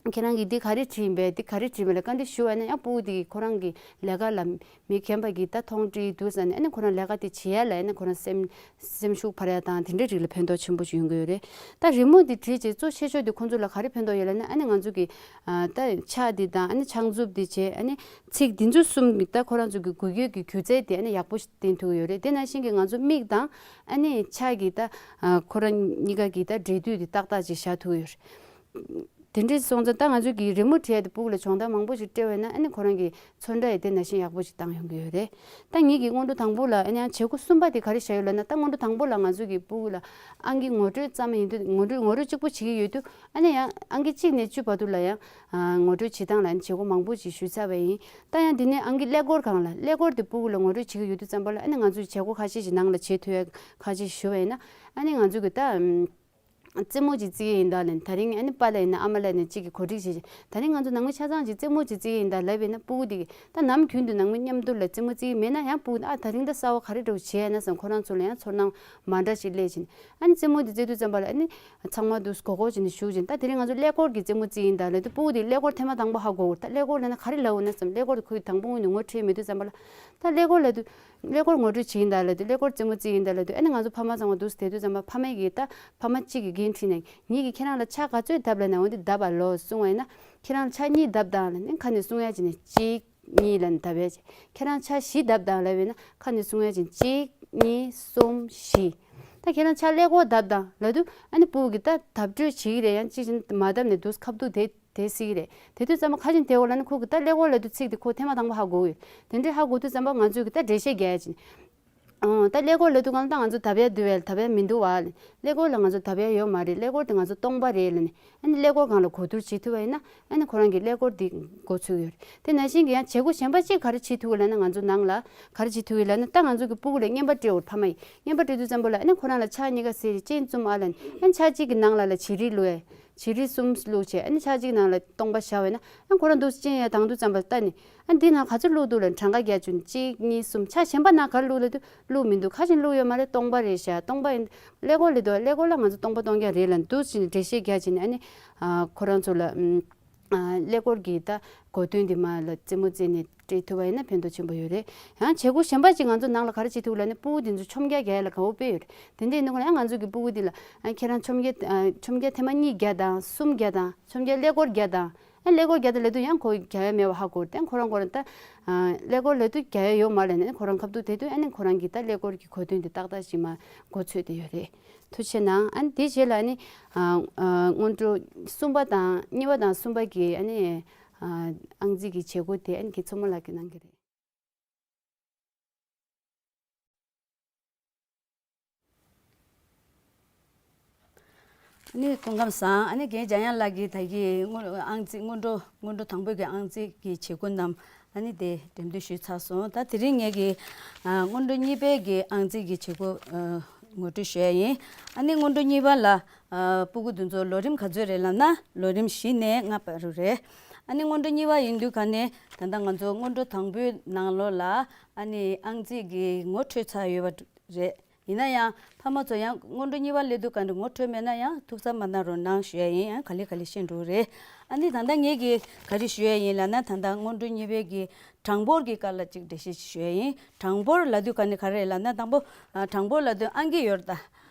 ཁྱེད་རང་གིས་འདི་ག་རེ་བྲིས་ཡིན་པས། འདི་ག་རེ་བྲིས་མིན་ལ་བཀའ་འདྲི་ཞུ་བ་ན་ཡང་སྤུ་གུ་དེ་གིས་ཁོ་རང་གི་ལས་ཀ་ལ་མི་རྒན་པ་གིས་ད་མཐོང་དྲིས་འདུག་ཟེར་ནས། ཨ་ནི་ཁོ་རང་ལས་ཀ་དེ་བྱེད་ཡ་ལ་ཨ་ནི་ཁོ་རང་སེམས་སེམས་ཤུགས་འཕར་ཡ་དང་། དེ་འདྲའི་རིགས་ལ་ཕན་ཐོགས་ཆེན་པོ་ཞིག་ཡོང་གི་ཡོད་རེད། ད་རི་མོ་དེ་བྲིས་རྗེས་གཙོ་ཆེ་ཤོས་དེ་ཁོང་ཚོ་ལ་ག་རེ་ཕན་ཐོགས་ཡོད་ལབ་ན། ཨ་ནི་ང་ཚོ་གི། ཨ། ད་ཕྱག་དེ་དང་། ཨ་ནི་ཕྱག་མཛུབ་དེ་བྱས། ཨ་ནི་ཚིགས་དེ་ཚོ་གསུམ་གྱི་ད་ཁོ་རང་ཚོ་གི་འགུལ་སྐྱོད་ཀྱི་སྒྱུ་རྩལ་དེ་ཨ་ནི་ཡག་པོ་ཞིག་བསྟན་ཐུབ་ཀྱི་ཡོད་རེད། དེ་ནང་བཞིན་གྱི་ང་ཚོ་མིག་དང་ཨ་ནི་ཕྱག་གི་ད། ཨ། ཁོ་རང་གཉིས་ཀ་གི་ད་འབྲེལ་མཐུད་དེ་ཏག་ཏག་ཅིག་བཞག་ཐུབ་ཀྱི་ཡོད་རེད། དེ་འདྲ་སོང་ཙང་ད་ང་ཚོ་གིས་རི་མོ་བྲིས་ཏེ་སྤུ་གུ་ལ་སྦྱོང་བརྡར་མང་པོ་ཞིག་སྤྲད་པ་ཡིན་ན། ཨ་ནི་ཁོ་རང་གི་ཚོན་ཁྲ་ཡི་དེ་ནང་བཞིན་ཡག་པོ་ཞིག་བཏང་ཡོང་གི་ཡོད་རེད། ད་ངེད་ཀྱིས་སྔོན་འགྲོ་དང་པོ་ལ་ཨ་ནི་ཡང་བྱེད་སྒོ་གསུམ་པ་དེ་ག་རེ་བཞག་ཡོད་ལབ་ན། ད་སྔོན་འགྲོ་དང་པོ་ལ་ང་ཚོ་གིས་སྤུ་གུ་ལ་ཨང་ཀི་ངོ་སྤྲོད་ཙམ་ཡིན་དུས། ངོ་སྤྲོད་ངོ་སྤྲོད་གཅིག་པོ་བྱེད་ཀྱི་ཡོད་དུས། ཨ་ནི་ཡང་ཨང་ཀི་གཅིག་ནས་བཅུ་བར་དུ་ལ་ཡང་། ཨ། ངོ་སྤྲོད་བྱེད་སྟངས་ལ་ཨ་ནི་བྱེད་སྒོ་མང་པོ་ཞིག་ཞུས་ཚར་བ་ཡིན། ད་ཡང་དེ་ནས་ཨང་ཀི་ཀླད་ཀོར་སྒང་ལ། ཀླད་ཀོར་དེ་སྤུ་གུ་ལ་ངོ་སྤྲོད་བྱེད་ཀྱི་ཡོད་དུས་ཙམ་པ་ལ། ཨ་ནི་ང་ཚོས་བྱེད་སྒོ་ཁ་ཤས་ཤིག་ནང་ལ་བྱེད་ཐུབ་ཡ་ཁ་ཤས་ཞུ་བ་ཡིན་ན། ཨ་ནི་ང་ཚོ་གིས་ད། ཨམ། རྩེད་མོ་ཅིག་རྩེ་གི་ཡིན་ད་ལབ་ནས། དེ་རིང་ཨ་ནི་པཱ་ལགས་ཡིན་ན་ཨ་མ་ལགས་ནས་གཅིག་གིས་གོ་སྒྲིག་བྱེད་བྱས། དེ་རིང་ང་ཚོ་ནང་མི་ཆ་ཚང་གིས་རྩེད་མོ་ཅིག་རྩེ་གི་ཡིན་ད་ལབ་པ་ཡིན་ན། སྤུ་གུ་དེ་གིས་ད་ནམ་རྒྱུན་དུ་ནང་མི་མཉམ་དུ་ལ་རྩེད་མོ་རྩེ་གི་མེད་ན་ཡང་། སྤུ་གུ་ཨ་དེ་རིང་ད་གསར་པ་ག་རེ་འདྲ་བོ་བྱེད་ཡ་ན་བསམ། ཁོ་རང་ཚོ་ལ་ཡང་ཚོར་སྣང་མ་འདྲ་ཞིག་སླེབས་བྱས། ཨ་ནི་རྩེད་མོ་དེ་རྩེ་དུས་ཙམ་པ་ལ་ཨ་ནི་ཚང་མ་འདུག་སེ་གོ་གོ་བྱས་ནས་བཞུགས་བྱས། ད་དེ་རིང་ང་ཚོ་ཀླད་ཀོར་གྱི་རྩེད་མོ་རྩེ་ཡིན་ད་ལབ་དུས། སྤུ་གུ་དེ་ཀླད་ཀོར་ཐེངས་མ་དང་པོ་ཧ་གོ་གི་རེད། ད་ཀླད་ཀོར་ལབ་ན་ག་རེ་ལབ་འོ་ན་བསམ། ཀླད་ཀོར་དེ་ཁོས་དང་པོ་ངོས་ནས་ངོ་འཕྲོད་མེད་དུས་ཙམ་པ་ལ། ད་ཀླད་ཀོར་ལབ་དུས། ཀླད་ཀོར་ངོ་སྤྲོད་བྱེད་ཀྱི་ཡིན་ད་ལབ་དུས། ཀླད་ཀོར་རྩེད་མོ་རྩེ་ཡིན་ད་ལབ་དུས། ཨ་ནི་ང་ཚོ་ཕ་མ་ཚང་མ་འདུག་སེ་བསྡད་དུས་ཙམ་པ། ཕ་མ་གིས་ད། ཕ་མ་གཅིག་གིས་འགན་འཁྲི་ནས། ངེད་ཀྱིས་ཁྱེད་རང་ལ་ཕྱག་ག་ཚོད་བརྡབ་ལབ་ན། འོ་འདི་བརྡབ་པ་ལོ་གསུང་བ་ཡིན་ན། ཁྱེད་རང་ཕྱག་གཉིས་བརྡབ་དང་ལབ་ནས་ཁ་ནས་གསུང་ཡ་བྱས་ནས། གཅིག་གཉིས་ལབ་ནས་བརྡབ་ཡ་བྱས། ཁྱེད་རང་ཕྱག་བཞི་བརྡབ་དང་ལབ་པ་ཡིན་ན་ཁ་ནས་གསུང་ཡ་བྱས་ནས། གཅིག་གཉིས་གསུམ་བཞི། ད་ཁྱེད་རང་ཕྱག་ཀླད་ཀོར་བརྡབ་དང་ལབ་དུས། ཨ་ནི་སྤུ་གུ་གིས་ད་བརྡབ་སྤྲོད་བྱེད་ཀྱི་རེད། ཡང་གཅིག་བྱས་ནས་མ་བརྡབ་ནས་འདུག་སེ་ཁ་ཐུག་དེ། དེ་སྲིད་ཀྱི་རེད། དེ་དུས་ཙམ་པ་ཁ་ཅིག་དེ་འོ་ལ་ནི་ཁོ་གིས་ད་ཀླད་ཀོར་ལབ་དུས་ཚིག་དེ་ཁོ་ཐེངས་མ་དང་པོ་ཧ་གོ་གི་ཡོད། དེ་འདྲའི་ཧ་གོ་དུས་ཙམ་པ་ང་ཚོས་གི་ད་འགྲེལ་བཤད་རྒྱག་ཡ་ཅིག་ཨང་། ད་ཀླད་ཀོར་ལབ་དུས་སྒང་ལ་ད་ང་ཚོ་བརྡབ་ཡ་འདུག་བས། བརྡབ་ཡ་མི་འདུག་བ། ཀླད་ཀོར་ལ་ང་ཚོ་བརྡབ་ཡ་ཡོད་མ་རེད། ཀླད་ཀོར་དེ་ང་ཚོ་སྟོང་པ་རེད་ལབ་ནས། ཨ་ནི་ཀླད་ཀོར་སྒང་ལ་གོ་བསྡུར་བྱེད་ཐུབ་པ་ཡིན་ན། ཨ་ནི་ཁོ་རང་གིས་ཀླད་ཀོར་དེ་མགོ་ཚོད་ཀྱི་ཡོད་རེད། དེ་ནང་བཞིན་གྱི་ཡང་བྱེད་སྒོ་གཞན་པ་གཅིག་ག་རེ་བྱེད་ཐུབ་ཀྱི་ལབ་ན། ང་ཚོ་ནང་ལ་ག་རེ་བྱེད་ཐུབ་ཀྱི་ལབ་ན། ད་ང་ཚོ་གི་སྤུ་གུ་ལ་བརྙན་པར་སྤྲད་འོ། ཕ་མ་ཡིས་བརྙན་པར་སྤྲད་དུས་ཙམ་པ་ལ། ཨ་ནི་ཁོ་རང་ལ་ཕྱག་གཉིས་ཀ་ཟེར་ཅིག་བཙུམ་ཨ་ལབ་ནས། ཨ་ནི་ཕྱག་གཅིག་གི་ནང་ལ་ལ་བྱི་རིལ་བླུགས་ཡ། བྱི་རིལ་གསུམ་བླུགས་བྱས། ཨ་ནི་ཕྱག་གཅིག་ནང་ལ་སྟོང་པ་བཞག་པ་ཡིན་ན། ཨ་ཁོ་རང་འདུག་སེ་སྤྱན་ཡ་དང་དུས་ཙམ་པ་ལ་ལྟ་ནས། ཨ་འདི་ནང་ག་ཚོད་བླུགས་འདུག་ལབ་ནས་གྲངས་ཀ་རྒྱག་བཅུག་ནས། གཅིག་གཉིས་གསུམ། ཕྱག་གཞན་པ་ནང་ག་རེ་བླུགས་ལབ་དུས་བླུགས་མི་འདུག་ཁ་ཅིག་བླུགས་ཡོད་མ་རེད། སྟོང་པ་རེད་ཤག་སྟོང་པ་ཡིན། ཀླད་ཀོར་ལབ་དུས་ཀླད་ཀོར་ལ་ང་ཚོ་སྟོང་པ་སྟོང་རྐྱང་རེད་ལབ་ནས་འདུག་སེ་འགྲེལ་བཤད་རྒྱག་བྱས་ནས། ཨ་ནི་ཨ་ཁོ་རང་ཚོ་ལ། ཨམ། ཨ་ཀླད་ཀོར་གྱི་ད་གོ་དོན་དེ་མར་ལ་རྩེད་མོ་རྩེས་ནས་སྤྲད་ཐུབ་པ་ཡིན་ན་ཕན་ཐོགས་ཆེན་པོ་ཡོད་རེད། ཡང་བྱེད་སྒོ་གཞན་པ་ཅིག་ང་ཚོ་ནང་ལ་ག་རེ་བྱེད་ཐུབ་ལབ་ན། སྤུ་གུ་དེ་ཚོ་ཆོམ་རྒྱག་རྒྱག་ཡ་ལ་དགའ་བོ་དཔེ་ཡོད་རེད། དེ་འདྲ་ཡིན་དུས་ཁོ་ན་ཡང་ང་ཚོ་གི་སྤུ་གུ་དེ་ལ། ཨ་ཁྱེད་རང་ཆོམ་རྒྱག་ཨ་ཆོམ་རྒྱག་ཐེངས་མ་གཉིས་རྒྱག་དང་། གསུམ་རྒྱག་དང་། ཆོམ་རྒྱག་ཀླད་ཀོར་རྒྱག་དང་། ཨ་ཀླད་ཀོར་རྒྱག་དང་ལབ་དུས་ཡང་ཁོ་རྒྱག་ཡ་མེད་པ་ཧ་གོ་རེད། ཁོ་རང་ཁོ་རང་ད། ཨ་ཀླད་ཀོར་ལབ་དུས་རྒྱག་ཡ་ཡོད་མ་རེད་ལབ་ནས། ཁོ་རང་ཁ་ཐུག་དེ་དུས་ཨ་ནི་ཁོ་རང་གིས་ད་ཀླད་ཀོར་གྱི་གོ་དོན་དེ་ཏག་ཏག་ཞིག་མར་མགོ་ཚོད་དེ་ཡོད་རེད། ཐུགས་རྗེ་གནང་། ཨ་ནི་དེ་རྗེས་ལ་ཨ་ནི། ཨ་ཨ་སྔོན་འགྲོ་གསུམ་པ་དང་གཉིས་པ་དང་གསུམ་པ་གི་ཨ་ནི། ཨ་ཨང་རྩིས་ཀྱི་བྱེད་སྒོ་དེ་ཨ་ནི་ཁྱེད་མཚོ་མོ་ལགས་ཀྱིས་གནང་གི་རེད། ཨ་ནི་སྐུ་ཁམས་བཟང་། ཨ་ནི་རྒན་འཇམ་དབྱངས་ལགས་ཀྱིས་ད་གིན་སྔོན་ཨང་རྩིས་སྔོན་འགྲོ་སྔོན་འགྲོ་དང་པོའི་གི་ཨང་རྩིས་ཀྱི་བྱེད་སྒོ་རྣམས་ཨ་ནི་དེ་འགྲེམས་སྟོན་ཞུས་ཚར་སོང་། ད་དེ་རིང་ངེད་ཀྱིས་ཨ་སྔོན་འགྲོ་གཉིས་པའི་གི་ཨང་རྩིས་ཀྱི་བྱེད་སྒོ་ཨ་ངོ་སྤྲོད་ཞུ་ཡ་ཡིན། ཨ་ནི་སྔོན་འགྲོ་གཉིས་པ་ལ་ཨ་སྤུ་གུ་དེ་ཚོ་ལོ་རིམ་ག་ཚོད་རེད་ལབ་ན་ལོ་རིམ་བཞི་ནས་ལྔ་བར་དུ་རེད། ཨ་ནི་སྔོན་འགྲོ་གཉིས་པ་ཡིན་དུས་ག་ནས་ད་ལྟ་ང་ཚོ་སྔོན་འགྲོ་དང་པོའི་ནང་ལོགས་ལ་ཨ་ནི་ཨང་རྩིས་ཀྱི་ངོ་འཕྲོད་ཚར་ཡོད་པ་རེད། ཡིན་ན་ཡང་ཕ་མ་ཚོ་ཡང་སྔོན་འགྲོ་གཉིས་པ་སླེབས་དུས་ག་འདྲ་ངོ་འཕྲོད་མེད་ན་ཡང་ཐུགས་འཚབ་མ་གནང་རོགས་གནང་ཞུ་ཡ་ཡིན། ཡང་ག་ལེ་ག་ལེ་ཤེས་འགྲོ་གི་རེད། ཨ་ནི་ད་ལྟ་ངེད་ཀྱིས་ག་རེ་ཞུ་ཡ་ཡིན་ལབ་ན། ད་ལྟ་སྔོན་འགྲོ་གཉིས་པའི་གི་གྲངས་འབོར་གྱི་སྐོར་ལ་ཅིག་འགྲེལ་བཤད་ཅིག་ཞུ་ཡ་ཡིན། གྲངས་འབོར་ལབ་དུས་ག་ནས་ག་རེ་ལབ་ན། དང་པོ་ཨ་གྲངས་འབོར་ལབ་དུས་ཨང་ཀི་ཡོད་རེད་ད།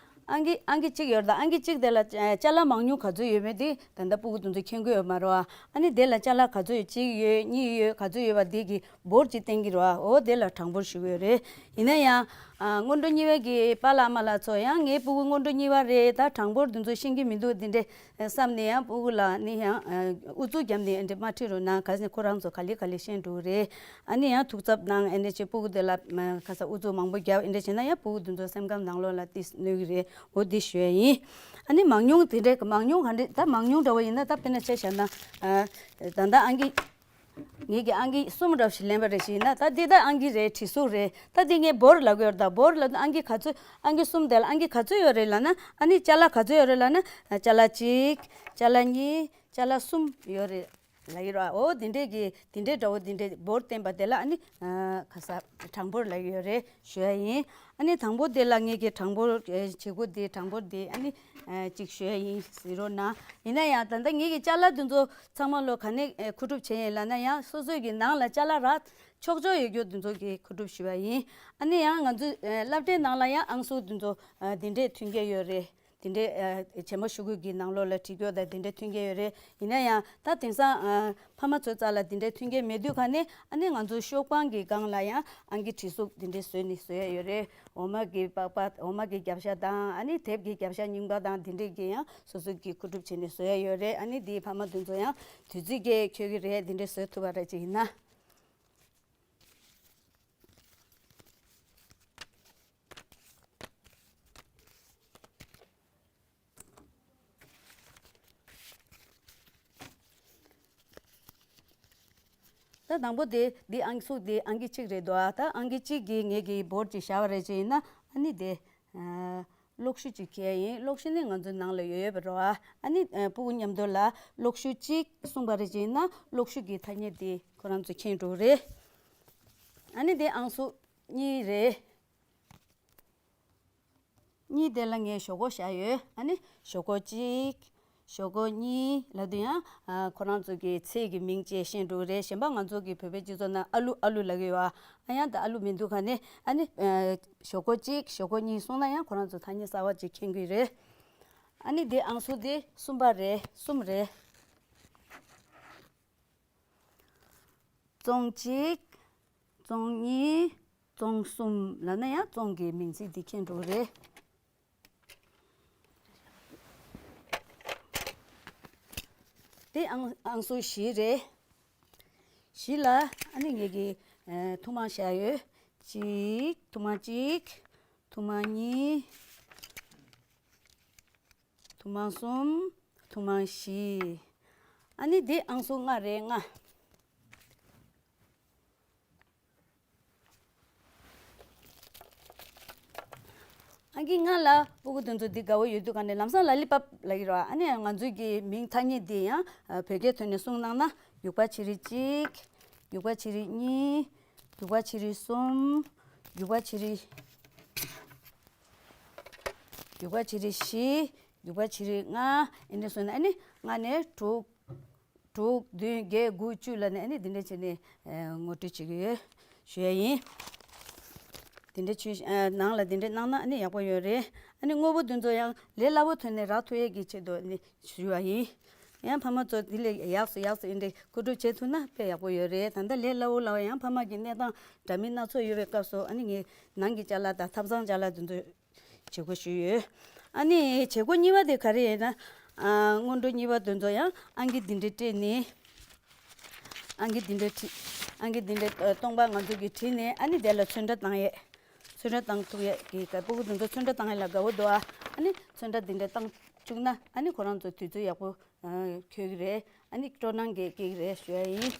ཨང་ཀི་ཨང་ཀི་གཅིག་ཡོད་རེད་ད། ཨང་ཀི་གཅིག་དེ་ལ་ཨ་ཅ་ལག་མང་ཉུང་ག་ཚོད་ཡོད་མེད་དེ་ད་ལྟ་སྤུ་གུ་དེ་ཚོ་མཁྱེན་གྱི་ཡོད་མ་རེད་བ། ཨ་ནི་དེ་ལ་ཅ་ལག་ག་ཚོད་ཡོད། གཅིག་ཡོད། གཉིས་ཡོད། ག་ཚོད་ཡོད་པ་དེ་གི་འབོར་གཅིག་བསྟན་གྱི་རེད་བ། འོ་དེ་ལ་གྲངས་འབོར་ཞུ་གི་ཡོད་རེད། ཡིན་ན་ཡང་ཨ་སྔོན་འགྲོ་གཉིས་པའི་གི་པཱ་ལགས་མ་ལགས་ཚོ་ཡང་ངའི་སྤུ་གུ་སྔོན་འགྲོ་གཉིས་པ་རེད། ད་གྲངས་འབོར་དེ་ཚོ་ཤེས་ཀྱི་མི་འདུག་དེ་འདྲས་བསམ་ནས་ཡང་སྤུ་གུ་ལ་ནི་ཡང་ཨ་ཨུ་ཚུགས་བརྒྱབ་ནས་ཨེ་འདྲས་མ་ཁྲིད་རོགས་གནང་། ག་ཟེར་ཁོ་རང་ཚོ་ག་ལེ་ག་ལེ་ཤེས་འགྲོ་གི་རེད། ཨ་ནི་ཡང་ཐུགས་འཚབ་གནང་། ཨེ་འདྲས་བྱས་སྤུ་གུ་དེ་ལ་ཨ་ག་ས་ཨུ་ཚུགས་མང་པོ་བརྒྱབ། ཨེ་འདྲས་བྱས་ན་ཡང་སྤུ་གུ་དེ་ཚོ་སེམས་ཁམས་ནང་ལོགས་ལ་ཏིས་གནོད་ཀྱི་རེད། འོ་འདི་ཞུ་ཡ་ཡིན། ཨ་ནི་མང་ཉུང་དེ་འདྲས་མང་ཉུང་ག་འདྲས། ད་མང་ཉུང་འདྲ་བོ་ཡིན་ན་ད་དཔེར་ན་ཆ་བཞག་ན་ཨ་ད་ལྟ་ཨང་ཀི་ངེད་ཀྱི་ཨང་ཀི་གསུམ་འདྲ་ཞིག་ལེན་པ་རེད་ཞིག་ཡིན་ན། ད་འདི་ད་ཨང་ཀི་རེད། བྲིས་གཟུགས་རེད། ད་འདི་ངས་འབོར་ལབ་ཀྱི་ཡོད་རེད། ད་འབོར་ལབ་ན་ཨང་ཀི་ག་ཚོད། ཨང་ཀི་གསུམ་དེ་ལ་ཨང་ཀི་ག་ཚོད་ཡོད་རེད་ལབ་ན། ཨ་ནི་ཅ་ལག་ག་ཚོད་ཡོད་རེད་ལབ་ན། ཨ་ཅ་ལག་གཅིག་ཅ་ལག་གཉིས། ཅ་ལག་གསུམ་ཡོད་རེད་ལབ་ཀྱི་རེད་བ། འོ་འདི་འདྲས་ཀྱི་འདི་འདྲས་འདྲ་བོ་འདི་འདྲས་འབོར་བསྟན་པ་དེ་ལ་ཨ་ནི་ཨ་ག་ས་གྲངས་འབོར་ལབ་ཀྱི་ཡོད་རེད་ཞུ་ཡ་ཡིན། ཨ་ནི་དང་པོ་དེ་ལ་ངེད་ཀྱི་གྲངས་འབོར་ཨེ་བྱེད་སྒོ་དེ་གྲངས་འབོར་དེ་ཨ་ནི་ཨེ་གཅིག་ཞུ་ཡ་ཡིན་ཟེར་རོགས་གནང་། ཡིན་ན་ཡང་ད་ལྟ་ངེད་ཀྱི་ཅ་ལག་དེ་ཚོ་ཚང་མ་ལོ་ག་ནས་ཨེ་མཁོ་སྒྲུབ་བྱས་ཡིན་ལབ་ན་ཡང་སོ་སོའི་གི་ནང་ལ་ཅ་ལག་རག་ཆོག་ཆོག་ཡོད་རྒྱུ་དེ་ཚོ་གི་མཁོ་སྒྲུབ་ཞུ་བ་ཡིན། ཨ་ནི་ཡང་ང་ཚོའི་ཨེ་སློབ་གྲྭའི་ནང་ལ་ཡང་ཨང་གསུམ་དེ་ཚོ་ཨ་དེ་འདྲས་མཐུན་རྐྱེན་ཡོད་རེད། དེ་འདྲས་ཨ་བྱེ་མ་ཤོག་གུ་གི་ནང་ལོགས་ལ་བྲིས་རྒྱུ་དང་དེ་འདྲས་མཐུན་རྐྱེན་ཡོད་རེད། ཡིན་ན་ཡང་ད་དེང་སང་ཨ་ཕ་མ་ཚོའི་རྩ་ལ་དེ་འདྲས་མཐུན་རྐྱེན་མེད་དུས་ག་ནས་ཨ་ནི་ང་ཚོ་ཤོག་པང་གི་སྒང་ལ་ཡང་ཨང་ཀི་བྲིས་གཟུགས་དེ་འདྲས་བཟོས་ནས་བཟོ་ཡ་ཡོད་རེད། འོ་མ་གི་པགས་པ། འོ་མ་གི་རྒྱབ་ཤ་དང་། ཨ་ནི་དེབ་ཀྱི་རྒྱབ་ཤ་རྙིང་པ་དང་དེ་འདྲས་ཀྱི་ཡང་སོ་སོ་གི་མཁོ་སྒྲུབ་བྱས་ནས་བཟོ་ཡ་ཡོད་རེད། ཨ་ནི་དེའི་ཕ་མ་དེ་ཚོ་ཡང་དུས་ཚོད་ཀྱིས་འཁྱོལ་གྱི་རེད། དེ་འདྲས་བཟོ་ཐུབ་པ་རེད་ཅིག་ཡིན་ན། ད་དང་པོ་དེ་འདི་ཨང་གི་ཚུགས་འདི་ཨང་ཀི་གཅིག་རེད་འདུག་ཨ། ད་ཨང་ཀི་གཅིག་གི་ངེད་ཀྱིས་འབོར་ཅིག་བཞག་པ་རེད་ཅིག་ཡིན་ན། ཨ་ནི་དེ་ཨ་གློག་ཞུ་ཅིག་འཁྱེར་ཡིན། གློག་ཞུ་ནི་ང་ཚོའི་ནང་ལ་ཡོད་ཡོད་པ་རེད་ཨ། ཨ་ནི་ཨ་སྤུ་གུ་མཉམ་དུ་ལ་གློག་ཞུ་གཅིག་གསུངས་པ་རེད་ཅིག་ཡིན་ན། གློག་ཞུ་གི་ཐ་སྙད་དེ་ཁོ་རང་ཚོས་མཁྱེན་འགྲོ་གི་རེད། ཨ་ནི་དེ་ཨང་གི་ཚུགས་གཉིས་རེད། གཉིས་དེ་ལ་ངས་ཞོག་ཁོག་བཞག་ཡོད། ཨ་ནི་ཞོག་ཁོག་གཅིག་ཞོག་ཁོག་གཉིས་ལབ་དུས་ཡང་ཨ་ཁོ་རང་ཚོ་གི་ཚེས་ཀྱི་མིང་བཅས་ཤེས་འགྲོ་གི་རེད། གཞན་པ་ང་ཚོ་གི་བོད་པའི་སྤྱི་ཚོགས་ནང་ཨ་ལུ་ཨ་ལུ་ལབ་ཀྱི་ཡོད་ཨ། ཨ་ཡང་ད་ཨ་ལུ་མི་འདུག་ག་ནས། ཨ་ནི་ཨ་ཞོག་ཁོག་གཅིག་ཞོག་ཁོག་གཉིས་གསུངས་ན་ཡང་ཁོ་རང་ཚོ་ཐ་སྙད་གསར་པ་ཅིག་མཁྱེན་གྱི་རེད། ཨ་ནི་དེ་ཨང་གི་ཚུགས་དེ་གསུམ་པ་རེད། གསུམ་རེད། ཙོང་གཅིག་ཙོང་གཉིས། ཙོང་གསུམ་ལབ་ན་ཡང་ཙོང་གི་མིང་ཚིག་འདི་མཁྱེན་འགྲོ་གི་རེད། དེ་ཨང་ཨང་གི་ཚུགས་བཞི་རེད། བཞི་ལ་ཨ་ནི་ངེད་ཀྱིས་ཨ་ཐུར་མ་བཞག་ཡོད། གཅིག་ཐུར་མ་གཅིག་ཐུར་མ་གཉིས། ཐུར་མ་གསུམ། ཐུར་མ་བཞི། ཨ་ནི་འདི་ཨང་གི་ཚུགས་ལྔ་རེད། ལྔ། ཨང་ཀི་ལྔ་ལ་སྤུ་གུ་དེ་ཚོ་འདི་དགའ་བོ་ཡོད་དུས་ག་ནས་ལམ་སང་ལ་ལི་པབ་ལབ་ཀྱི་རེད་བ། ཨ་ནི་ང་ཚོའི་གི་མིང་ཐ་སྙད་འདི་ཡང་ཨ་བོད་སྐད་ཐོག་ནས་གསུངས་གནང་ན། རྒྱུག་པ་བྱི་རིལ་གཅིག་རྒྱུག་པ་བྱི་རིལ་གཉིས། རྒྱུག་པ་བྱི་རིལ་གསུམ། རྒྱུག་པ་བྱི་རིལ། རྒྱུག་པ་བྱི་རིལ་བཞི། རྒྱུག་པ་བྱི་རིལ་ལྔ། ཨེ་འདྲས་སོང་ན་ཨ་ནི་ལྔ་ནས་དྲུག་དྲུག་བདུན་བརྒྱད་དགུ་བཅུ་ལ་ནི་ཨ་ནི་འདི་འདྲས་བྱས་ནས་ཨ་ངོ་སྤྲོད་བྱེད་ཀྱི་ཡོད་ཞུ་ཡ་ཡིན། འདི་འདྲས་བྱོས་ཨ་ནང་ལ་འདི་འདྲས་གནང་ན་ཨ་ནི་ཡག་པོ་ཡོད་རེད། ཨ་ནི་དངོས་པོ་འདི་ཚོ་ཡང་ལས་སླ་བོ་ཐོག་ནས་རག་ཐུབ་ཡས་ཀྱི་ཆེད་དུ་ཨ་ནི་ཞུ་བ་ཡིན། ཡང་ཕ་མ་ཚོ་འདི་ལས་ཡག་སོ་ཡག་སོ་ཨེ་འདྲས་མཁོ་སྒྲུབ་བྱེད་ཐུབ་ན་དཔེ་ཡག་པོ་ཡོད་རེད། ད་ལྟ་ལས་སླ་བོ་སླ་བོ་ཡང་ཕ་མ་གི་གནས་སྟངས་འདྲ་མིན་སྣ་ཚོགས་ཡོད་པའི་སྐབས་སུ་ཨ་ནི་ངས་ནང་གི་ཅ་ལག་དང་ཐབ་ཚང་ཅ་ལག་འདི་ཚོ་བྱེད་སྒོ་ཞུས་ཡོད། ཨ་ནི་བྱེད་སྒོ་གཉིས་པ་དེ་ག་རེ་ཡིན་ན། ཨ་སྔོན་འགྲོ་གཉིས་པ་དེ་ཚོ་ཡང་ཨང་ཀི་འདི་འདྲས་སྤྲད་ནས། ཨང་ཀི་འདི་འདྲས་བྲིས། ཨང་ཀི་འདི་འདྲས་ཨ་སྟོང་པ་ང་ཚོ་གིས་བྲིས་ནས་ཨ་ནི་དེ་ལ་ཚོན་ཁྲ་བཏང་ཡས། ཚོན་ཁྲ་བཏང་ཐུབ་ཡས་ཀྱི་ག་སྤུ་གུ་དེ་ཚོ་ཚོན་ཁྲ་བཏང་ཡས་ལ་དགའ་བོ་འདུག་ཨ། ཨ་ནི་ཚོན་ཁྲ་འདི་འདྲས་བཏང་ བཅུག་ན་ཨ་ནི་ཁོ་རང་ཚོ་དུས་ཚོད་ཡག་པོ་འཁྱོལ་གི་རེད། ཨ་ནི་སྤྲོ་སྣང་གི་སྐྱེ་གི་རེད་ཞུ་ཡ་ཡིན།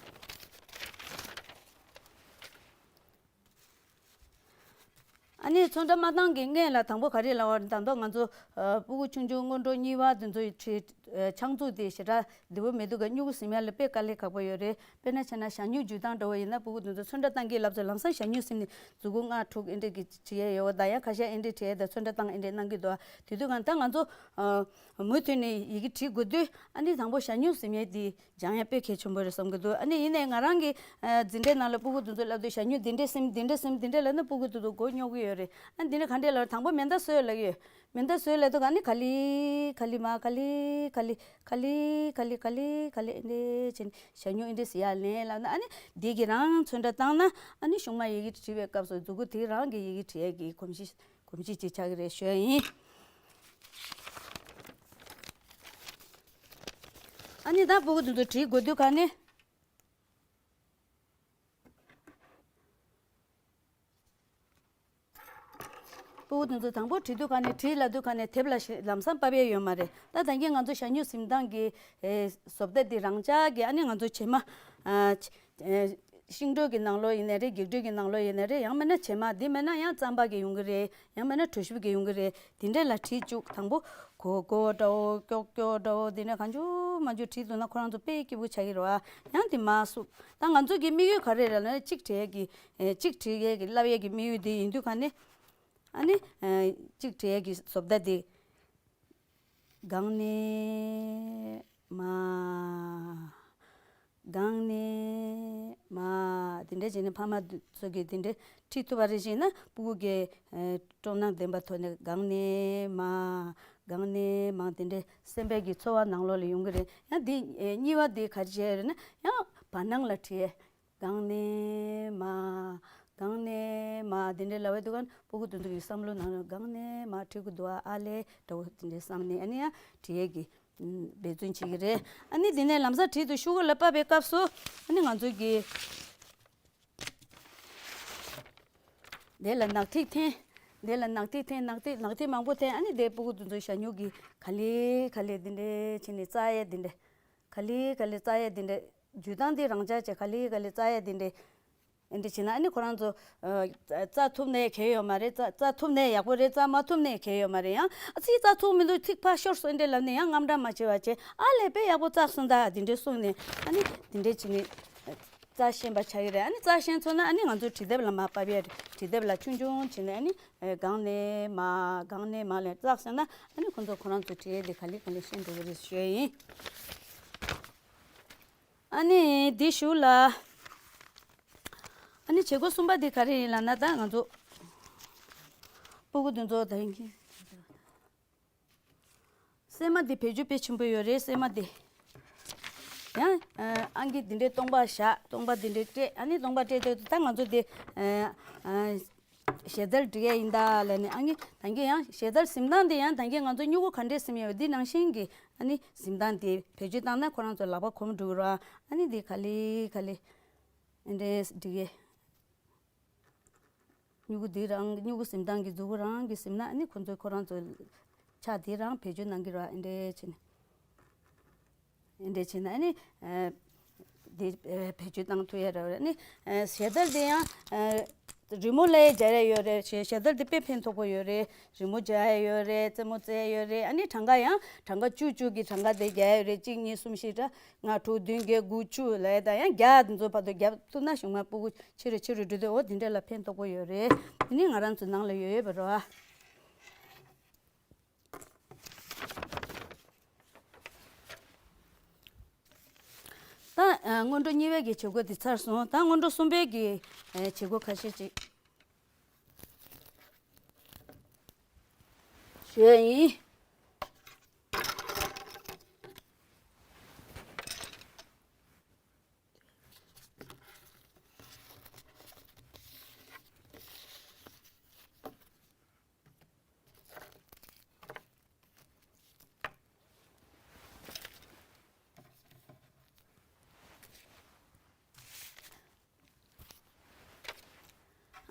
ཨ་ནི་ཚོན་ཁྲ་མ་བཏང་གི་སྔོན་ལ་དང་པོ་ག་རེ་ལབ་པ་རེད། ད་དུང་ང་ཚོ་ཨ་སྤུ་གུ་ཆུང་ཆུང་སྔོན་འགྲོ་གཉིས་པ་དེ་ཚོའི་ཁྲིད་ཨ་ཆང་བཙུགས་དེ་ཞེ་དྲག་བདེ་པོ་མི་འདུག་ག་སྨྱུ་གུ་ཟིན་ཡ་ལ་དཔེ་དཀའ་ལས་ཁག་པོ་ཡོད་རེད། དཔེར་ན་བྱས་ན་ཞ་སྨྱུག་འཇུ་སྟངས་འདྲ་བོ་ཡིན་ན་སྤུ་གུ་དེ་ཚོ་ཚོན་ཁྲ་བཏང་གི་ལབ་ཚེ་ལམ་སང་ཞ་སྨྱུག་ཟིན་ནས་མཛུབ་གུ་ལྔ་དྲུག་ཨེ་འདྲས་ཀྱི་བྲིས་ཡས་ཡོད་པ་དང་། ཡང་ཁ་ཤས་ཨེ་འདྲས་བྲིས་ཡས་དང་ཚོན་ཁྲ་བཏང་ཨེ་འདྲས་གནང་གི་འདུག་དེ་དུས་གང་ད་ང་ཚོ་ཨ་མུ་མཐུད་ནས་ཡི་གེ་བྲིས་དགོས་དུས་ཨ་ནི་དང་པོ་ཞ་སྨྱུག་ཟིན་ཡས་དེ་སྦྱང་ཡ་དཔེ་གལ་ཆེན་པོ་རེད་བསམ་གྱི་འདུག་ཨ་ནི་ཡིན་ནའི་ང་རང་གི་ཨ་འཛིན་གྲྭའི་ནང་ལ་སྤུ་གུ་དེ་ཚོ་ལབ་དུས་ཞ་སྨྱུག་འདི་འདྲས་ཟིན་འདི་འདྲས་ཟིན་འདི་འདྲས་ལབ་ན་སྤུ་གུ་དེ་ཚོ་མགོ་རྙོག་གི་ཡོད་རེད། ཨ་འདི་འདྲས་ག་འདྲས་ལབ་དང་པོ་མེ་མདའ་བཟོས་ལབ་ཀྱི་ཡོད། མེ་མདའ་བཟོས་ལབ་དུས་ཨ་ནི་ག་ལེ་ག་ལེ་མ་ག་ལེ་ག་ལེ་ག་ལེ་ག་ལེ་ག་ལེ་ཨེ་འདྲས་བྱས་ནས་ཞ་སྨྱུག་ཨེ་འདྲས་ཟིན་ཡ་ལེན་ལབ་ན། ཨ་ནི་འདི་གི་རང་ཚོན་ཁྲ་བཏང་ན་ཨ་ནི་གཞུག་མ་ཡི་གེ་བྲིས་པའི་སྐབས་སུ་མཛུབ་གུ་དེ་རང་གི་ཡི་གེ་བྲིས་ཡ་གི་གོམས་གཤིས་གོམས་གཤིས་ཅིག་ཆགས་ཀྱི་རེད་ཞུ་ཡ་ཡིན། ཨ་ནི་ད་སྤུ་གུ་དེ་ཚོ་བྲིས་དགོས་དུས་ག་ནས། སྤུ་གུ་དེ་ཚོ་དང་པོ་བྲིས་དུས་ག་ནས་བྲིས་ལབ་དུས་ག་ནས་དེབ་ལ་ཞེ་ལམ་སང་ཕབ་ཡས་ཡོད་མ་རེད། ད་ད་གིན་ང་ཚོ་ཞ་སྨྱུག་ཟིན་སྟངས་ཀྱི་ཨེ་བཟོ་ལྟ་འདི་རང་འཇགས་ཀྱི་ཨ་ནི་ང་ཚོ་བྱེ་མ་ཨ་ཨེ་ཤིང་དྲོད་ཀྱི་ནང་ལོགས་ཡིན་ནའི་རེད། འགྱིག་དྲོད་ཀྱི་ནང་ལོགས་ཡིན་ནའི་རེད། ཡང་མིན་ན་བྱེ་མ་འདི་མིན་ན་ཡང་རྩམ་པ་གི་ཡོང་གི་རེད། ཡང་མིན་ན་གྲོ་ཞིབ་གི་ཡོང་གི་རེད། དེ་འདྲས་ལ་བྲིས་བཅུག་དང་པོ་གོ་གོ་འདྲ་བོ་ཀྱོག་ཀྱོག་འདྲ་བོ་འདི་འདྲས་གང་བྱུང་མང་བྱུང་བྲིས་འདུག་ན་ཁོ་རང་ཚོ་དཔེ་སྐྱིད་པོ་ཆགས་ཀྱི་རེད་བ། ཡང་དེ་མ་སུ་ད་ང་ཚོ་གི་དམིགས་ཡུལ་ག་རེ་རེད་ལབ་ན་གཅིག་བྲིས་ཡས་ཀྱི་ཨེ་གཅིག་བྲིས་ཡས་ཀྱི་བསླབ་ཡས་ཀྱི་དམིགས་ཡུལ་འདི་ཡིན་དུས་ག་ནས་ཨ་ནི་ཨེ་གཅིག་བྲིས་ཡས་ཀྱི་བཟོ་ལྟ་འདི་གང་ནས་མ། གང་ནས་མ། དེ་འདྲས་བྱས་ནས་ཕ་མ་ཚོ་གིས་དེ་འདྲས་ཁྲིད་ཐུབ་པ་རེད་ཅེ་ན་སྤུ་གུ་གིས་ཨེ་སྤྲོ་སྣང་ལྡན་པའི་ཐོག་ནས་གང་ནས་མ། གང་ནས་མ་དེ་འདྲས་སེམས་པའི་གི་ཚོར་བ་ནང་ལོགས་ལ་ཡོང་གི་རེད། ཡང་དེ་ཨེ་གཉིས་པ་དེ་ག་རེ་བྱས་རེད་ན་ཡང་བར་སྣང་ལ་བྲིས། གང་ནས་མ། གང་ནས་མ་དེ་འདྲས་ལབ་པའི་དུས་གང་སྤུ་གུ་དེ་ཚོ་གི་བསམ་བློ་ནང་ལ་གང་ནས་མ་བྲིས་དགོས་འདུག་ཨ་ལས་འདྲ་བོ་དེ་འདྲས་བསམ་ནས་ཨ་ནི་ཡང་བྲིས་ཡས་ཀྱི་འབད་བརྩོན་བྱེད་ཀྱི་རེད། ཨ་ནི་དེ་ནས་ལམ་སང་བྲིས་དུས་ཤོག་གུ་ལ་ཕབ་པའི་སྐབས་སུ་ཨ་ནི་ང་ཚོ་གི་དེ་ལ་ནག་ཐིག་འཐེན། དེ་ལ་ནག་ཐིག་འཐེན། ནག་ཐིག་ནག་ཐིག་མང་པོ་འཐེན། ཨ་ནི་དེ་སྤུ་གུ་དེ་ཚོ་ཞ་སྨྱུག་གི་ག་ལེ་ག་ལེ་དེ་འདྲས་བྱས་ནས་བཙག་ཡས་དེ་འདྲས། ག་ལེ་ག་ལེ་བཙག་ཡས་དེ་འདྲས། འཇུ་སྟངས་དེ་རང་འཇགས་བྱས་ག་ལེ་ག་ལེ་བཙག་ཡས་དེ་འདྲས། ཨེ་འདྲས་བྱས་ན་ཨ་ནི་ཁོ་རང་ཚོ་ཨ་བཙག་ཐུབ་ནའི་གལ་ཡོད་མ་རེད། བཙག་བཙག་ཐུབ་ནའི་ཡག་པོ་རེད། བཙག་མ་ཐུབ་ནའི་གལ་ཡོད་མ་རེད། ཡང་ཨ་ཙི་བཙག་ཐུབ་མི་འདུག་ཐིག་ཕར་ཤོར་སོང་འདྲས་ལབ་ནས་ཡང་དངངས་སྐྲག་མ་བྱེད་པ་བྱས། ཨ་ལས་དཔེ་ཡག་པོ་བཙག་སོང་ད་དེ་འདྲས་གསུངས་ནས་ཨ་ནི་དེ་འདྲས་བྱས་ནས་བཙག་ཤེས་པ་ཆགས་ཀྱི་རེད། ཨ་ནི་བཙག་ཤེས་ཚར་ན་ཨ་ནི་ང་ཚོ་བྲིས་དེབ་ལ་མར་ཕབ་ཡས་རེད། བྲིས་དེབ་ལ་ཆུང་ཆུང་བྱས་ནས་ཨ་ནི་གང་ནས་མ་གང་ནས་མ་ལ་བཙག་ཟེར་ན་ཨ་ནི་ཁོ་ཚོ་ཁོ་རང་ཚོ་བྲིས་ཡས་དེ་ག་ལེ་ག་ལེ་ཤེས་འགྲོ་གི་རེད་ཞུ་ཡས་ཡིན། ཨ་ནི་འདི་གཞུག་ལ་ཨ་ནི་བྱེད་སྒོ་གསུམ་པ་འདི་ག་རེ་ཡིན་ལབ་ན། ད་ང་ཚོ་སྤུ་གུ་འདི་ཚོ་ད་ཡིན་གྱི། སྲན་མ་འདི་བེད་སྤྱོད་དཔེ་ཆེན་པོ་ཡོད་རེད། སྲན་མ་འདི་ཡང་ཨ་ཨང་ཀི་འདི་འདྲའི་སྟོང་པ་བཞག་སྟོང་པ་འདི་འདྲའི་སྤྲད། ཨ་ནི་སྟོང་པ་སྤྲད་དུས་ད་ང་ཚོ་འདི་ཨ་ཨ་ཞལ་ཏ་བྲིས་ཡས་ཡིན་ད་ལབ་ནས། ཨ་ནི་ད་གིན་ཡང་ཞལ་ཏ་ཟིན་སྟངས་དེ་ཡང་ད་གིན་ང་ཚོ་སྨྱུ་གུ་ག་འདྲས་ཟིན་ཡོད་འདི་ནང་བཞིན་གྱི་ཨ་ནི་ཟིན་སྟངས་དེ་བེད་སྤྱོད་བཏང་ན་ཁོ་རང་ཚོ་ལག་པ་གོམས་འགྲོ་གི་རེད། ཨ་ནི་འདི་ག་ལེ་ག་ལེ་འདི་འདྲས་བྲིས་ཡས། སྨྱུ་གུ་འདི་རང་སྨྱུ་གུ་ཟིན་སྟངས་ཀྱི་མཛུབ་གུ་རང་གིས་ཟིན་ན་ཨ་ནི་ཁོ་ཚོས་ཁོ་རང་ཚོ་ཕྱག་འདི་རང་བེད་སྤྱོད་གནང་གི་རེད། ཨ་འདྲས་བྱས་ནས། འདི་འདྲས་བྱས་ན་ཨ་ནི་ཨ་འདི་ཨ་བེད་སྤྱོད་བཏང་ཐུབ་ཡས་རེད། ཨ་ནི་ཨ་ཞལ་ཏ་འདི་ཡང་ཨ་རི་མོ་ལ་ཡང་སྦྱར་ཡས་ཡོད་རེད། ཞལ་ཞལ་ཏ་འདི་དཔེ་ཕན་ཐོགས་པོ་ཡོད་རེད། རི་མོ་སྦྱར་ཡས་ཡོད་རེད། རྩེད་མོ་རྩེ་ཡས་ཡོད་རེད། ཨ་ནི་གྲངས་ཀ་ཡང་གྲངས་ཀ་བཅུ་བཅུ་གི་གྲངས་ཀ་དེ་རྒྱག་ཡས་ཡོད་རེད། གཅིག་གཉིས་གསུམ་བཞི་ལྔ་དྲུག་བདུན་བརྒྱད་དགུ་བཅུ་ལ་ཡས། ད་ཡང་བརྒྱ་འདི་ཚོ་བར་དུ་རྒྱབ་ཐུབ་ན་གཞུག་མ་སྤུ་གུ་ཆེ་རུ་ཆེ་རུ་འགྲོ་དུས་འོ་འདི་འདྲས་ལ་ཕན་ཐོགས་པོ་ཡོད་རེད། དེ་ནི་ང་རང་ཚོ་ནང་ལ་ཡོད་ཡོད་པ་རེད་བ། ད་ཨ་སྔོན་འགྲོ་གཉིས་པའི་གི་བྱེད་སྒོ་འདི་ཚར་སོང་། ད་སྔོན་འགྲོ་གསུམ་པའི་གི་ཨ་བྱེད་སྒོ་ཁ་ཤས་ཅིག་ཞུ་ཡ་ཡིན།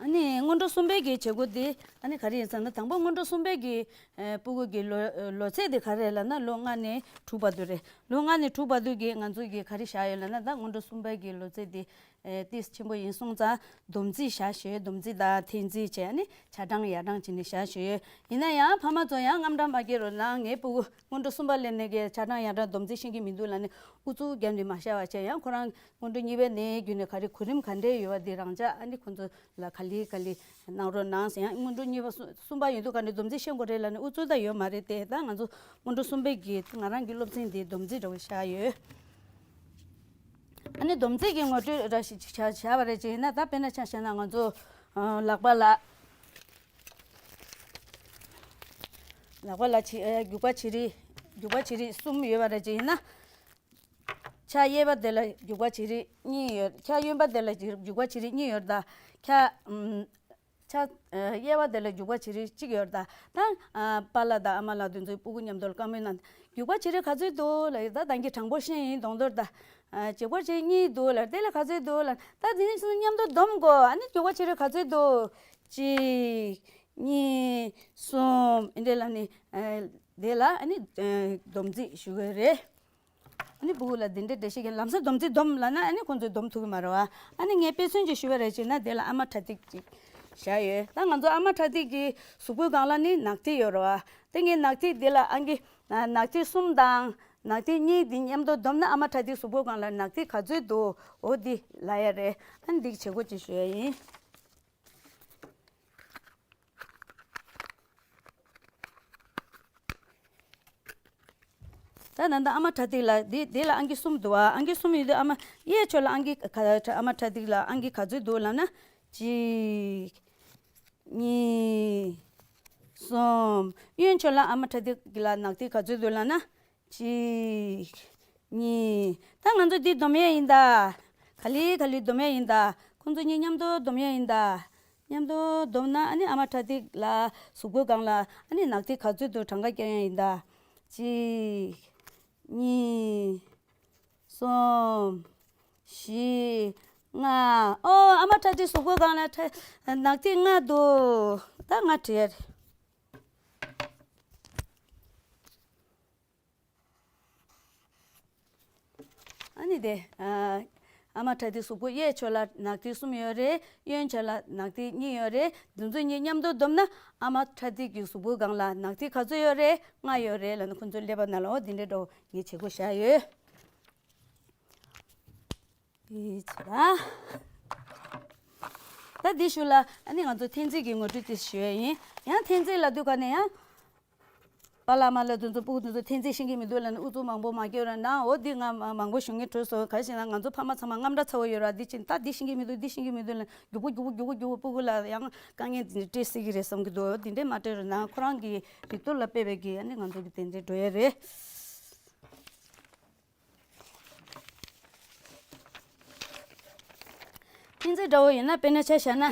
ཨ་ནི་ སྔོན་འགྲོ་གསུམ་པའི་གི་བྱེད་སྒོ་དེ་ཨ་ནི་ག་རེ་ཡིན་ཟེར་ན། དང་པོ་སྔོན་འགྲོ་གསུམ་པའི་གི་ཨ་སྤུ་གུ་གི་ལོ་ལོ་ཚད་དེ་ག་རེ་རེད་ལབ་ན། ལོ་ལྔ་ནས་དྲུག་བར་དུ་རེད། ལོ་ལྔ་ནས་དྲུག་བར་དུ་གི་ང་ཚོ་གི་ག་རེ་བཞག་ཡོད་ལབ་ན། ད་སྔོན་འགྲོ་གསུམ་པའི་གི་ལོ་ཚད་དེ་ཨ་ཏོག་ཙམ་ཆེན་པོ་ཡིན་སོང་ཙང་སྡོམ་རྩིས་བཞག་ཞུ་ཡོད། སྡོམ་རྩིས་དང་འཐེན་རྩིས་བྱས། ཨ་ནི་ཆ་གྲངས་ཡར་གྲངས་བྱས་ནས་བཞག་ཞུ་ཡོད། ཡིན་ན་ཡང་ཕ་མ་ཚོ་ཡང་དངངས་སྐྲག་མ་སྐྱེ་རོགས་གནང་། ངའི་སྤུ་གུ་སྔོན་འགྲོ་གསུམ་པ་སླེབས་ནས་གི་ཆ་གྲངས་ཡར་གྲངས་སྡོམ་རྩིས་ཤེས་ཀྱི་མི་འདུག་ལབ་ནས་ཨུ་ཚུགས་བརྒྱབ་ནས་མ་བཞག་པ་བྱས། ཡང་ཁོ་རང་སྔོན་འགྲོ་གཉིས་པའི་ནས་བརྒྱུད་ནས་ག་རེ་གོ་རིམ་ག་འདྲས་ཡོད་པ་འདི་རང་འཇགས། ཨ་ནི་ཁོ་ཚོ་ལ་ག་ལེ་ག་ལེ་གནང་རོགས་གནང་ཟེར། ཡང་སྔོན་འགྲོ་གཉིས་པ་གསུམ་གསུམ་པ་ཡོད་དུས་ག་འདྲས་སྡོམ་རྩིས་ཤེས་དགོས་རེད་ལབ་ནས་ཨུ་ཚུགས་ད་ཡོད་མ་རེད་དེ། ད་ང་ཚོ་སྔོན་འགྲོ་གསུམ་པའི་གི་ང་རང་གི་སློབ་ཚན་འདི་སྡོམ་རྩིས་འདྲ་བོ་བཞག་ཡོད། ཨ་ནི་སྡོམ་རྩིས་ཀྱི་ངོ་སྤྲོད་འདྲ་ཞིག་བྱ་བྱ་བ་རེད་ཅེ་ཡིན་ན། ད་དཔེར་ན་ཆ་བཞག་ན་ང་ཚོ་ཨ་ལག་པ་ལ་ལག་པ་ལ་ཆེ་ཨ་རྒྱུག་པ་ཆེ་རིགས་རྒྱུག་པ་ཆེ་རིགས་གསུམ་ཡོད་པ་རེད་ཅེ་ཡིན་ན། ཕྱག་གཡས་པ་དེ་ལ་རྒྱུག་པ་ཆེ་རིགས་གཉིས་ཡོད། ཕྱག་གཡོན་པ་དེ་ལ་རྒྱུག་པ་ཆེ་རིགས་གཉིས་ཡོད། ད་ཕྱག་ཨམ་ཕྱག་ཨ་གཡས་པ་དེ་ལ་རྒྱུག་པ་ཆེ་རིགས་གཅིག་ཡོད། ད་ད་ཨ་པཱ་ལགས་དང་ཨ་མ་ལགས་དེ་ཚོའི་སྤུ་གུ་མཉམ་དུ་བཀའ་མོལ་གནང་། རྒྱུག་པ་ཆེ་རིགས་ག་ཚོད་འདུག་ལབ་ཡོད། ད་ད་གིན་དྲང་པོ་བཤད་ཡིན་གདོང་མདོག་ད་ཨ་རྒྱུག་པ་ཆེ་རིགས་གཉིས་འདུག་ལབ། དེ་ལ་ག་ཚོད་འདུག་ལབ། ད་དེ་ནས་མཉམ་དུ་སྡོམ་དགོས། ཨ་ནི་རྒྱུག་པ་ཆེ་རིགས་ག་ཚོད་འདུག་གཅིག་གཉིས་གསུམ་འདི་འདྲས་ལབ་ནས་ཨ་དེ་ལ་ཨ་ནི་ཨ་སྡོམ་རྩིས་ཞུ་གི་རེད། ཨ་ནི་སྤུ་གུ་ལ་འདི་འདྲའི་འགྲེལ་བཤད་ཀྱི་ལམ་སང་སྡོམ་རྩིས་སྡོམ་ལབ་ན་ཨ་ནི་ཁོང་ཚོས་སྡོམ་ཐུབ་ཀྱི་མ་རེད་བ། ཨ་ནི་ངས་དཔེ་མཚོན་ཅིག་ཞུ་བ་རེད་ཅེ་ན། དེ་ལ་ཨ་མ་ཁྲ་ཐིག་ཅིག་བཞག་ཡོད། ད་ང་ཚོ་ཨ་མ་ཁྲ་ཐིག་གི་གཟུགས་པོའི་སྒང་ལ་ནི་ནག་ཐིག་ཡོད་རེད་བ། དེ་ངས་ནག་ཐིག་འདི་ལ་ཨང་ཀི་ནག་ཐིག་གསུམ་དང་ནག་ཐིག་གཉིས་འདི་མཉམ་དུ་བསྡོམས་ན་ཨ་མ་ཁྲ་ཐིག་གཟུགས་པོའི་སྒང་ལ་ནག་ཐིག་ག་ཚོད་འདུག་འོ་འདི་ལབ་ཡ་རེད། ཨ་ནི་འདི་བྱེད་སྒོ་ཅིག་ཞུ་ཡ་ཡིན། ད་ད་ལྟ་ཨ་མ་ཁྲ་ཐིག་ལ་འདི་འདི་ལ་ཨང་ཀི་གསུམ་འདུག་བ། ཨང་ཀི་གསུམ་ཡོད་དུས་ཨ་མ་གཡས་ཕྱོགས་ལ་ཨང་ཀི་ག་ཨ་མ་ཁྲ་ཐིག་ལ་ཨང་ཀི་ག་ཚོད་འདུག་ལབ་ན། གཅིག་གཉིས། གསུམ། གཡོན་ཕྱོགས་ལ་ཨ་མ་ཁྲ་ཐིག་ལ་ནག་ཐིག་ག་ཚོད་འདུག་ལབ་ན། གཅིག་གཉིས། ད་ང་ཚོ་འདི་སྡོམ་ཡས་ཡིན་ད། ག་ལེ་ག་ལེ་སྡོམ་ཡས་ཡིན་ད། ཁོང་ཚོ་གཉིས་མཉམ་དུ་སྡོམ་ཡས་ཡིན་ད། མཉམ་དུ་བསྡོམས་ན་ཨ་ནི་ཨ་མ་ཁྲ་ཐིག་ལ་གཟུགས་པོའི་སྒང་ལ་ཨ་ནི་ནག་ཐིག་ག་ཚོད་འདུག་གྲངས་ཀ་བཀལ་ཡས་ཡིན་ད། གཅིག་གཉིས། གསུམ། བཞི། ལྔ། ཨོ་ཨ་མ་ཁྲ་ཐིག་གཟུགས་པོའི་སྒང་ལ་ཁྲ་ནག་ཐིག་ལྔ་འདུག་ད་ལྔ་བྲིས་ཡ་རེད། ཨ་ནི་དེ། ཨ་ཨ་མ་ཁྲ་ཐིག་གཟུགས་པོ་གཡས་ཕྱོགས་ལ་ནག་ཐིག་གསུམ་ཡོད་རེད། གཡོན་ཕྱོགས་ལ་ནག་ཐིག་གཉིས་ཡོད་རེད། འདི་ཚོ་གཉིས་མཉམ་དུ་བསྡོམས་ན་ཨ་མ་ཁྲ་ཐིག་གི་གཟུགས་པོའི་སྒང་ལ་ནག་ཐིག་ག་ཚོད་ཡོད་རེད། ལྔ་ཡོད་རེད་ལབ་ནས་ཁོང་ཚོའི་ཀླད་པ་ནང་ལ་འོ་འདི་འདྲའི་འདྲ་བོ་ངས་བྱེད་སྒོ་བཞག་ཡོད། འདི་བྱེད་པ། ད་འདི་ཤུལ་ལ་ཨ་ནི་ང་ཚོ་འཐེན་རྩིས་ཀྱི་ངོ་སྤྲོད་དེ་ཞུ་ཡ་ཡིན། ཡང་འཐེན་རྩིས་ལབ་དུས་ག་ནས་ཡང་། པཱ་ལགས་མ་ལགས་དེ་ཚོ་སྤུ་གུ་དེ་ཚོ་འཐེན་རྩིས་ཤེས་ཀྱི་མི་འདུག་ལབ་ནས་ཨུ་ཚུགས་མང་པོ་མ་སྐྱོན་རོགས་གནང་། འོ་འདི་ང་མ་མང་པོ་ཞུ་སྙིང་བྲོ་སོང་། ག་རེ་ཟེར་ན་ང་ཚོ་ཕ་མ་ཚང་མ་དངངས་སྐྲག་ཚ་བོ་ཡོད་ར། འདི་ཕྱིན་ད་འདི་ཤེས་ཀྱི་མི་འདུག་འདི་ཤེས་ཀྱི་མི་འདུག་ལབ་ནས་རྒྱུག་པོ་རྒྱུག་པོ་རྒྱུག་པོ་རྒྱུག་པོ་སྤུ་གུ་ལ་ཡང་དཀའ་ངལ་འདི་འདྲ་སྤྲད་སྲིད་ཀྱི་རེད་བསམ་གྱི་འདུག་འདི་འདྲས་མ་སྤྲད་རོགས་གནང་། ཁོ་རང་གི་རིག་སྟོབས་ལ་དཔག་པའི་གི་ཨ་ནི་ང་ཚོ་གི་དེ་འདྲས་འགྲོ་ཡ་རེད། འཐེན་རྩིས་འདྲ་བོ་ཡིན་ན་དཔེར་ན་ཆ་བཞག་ན།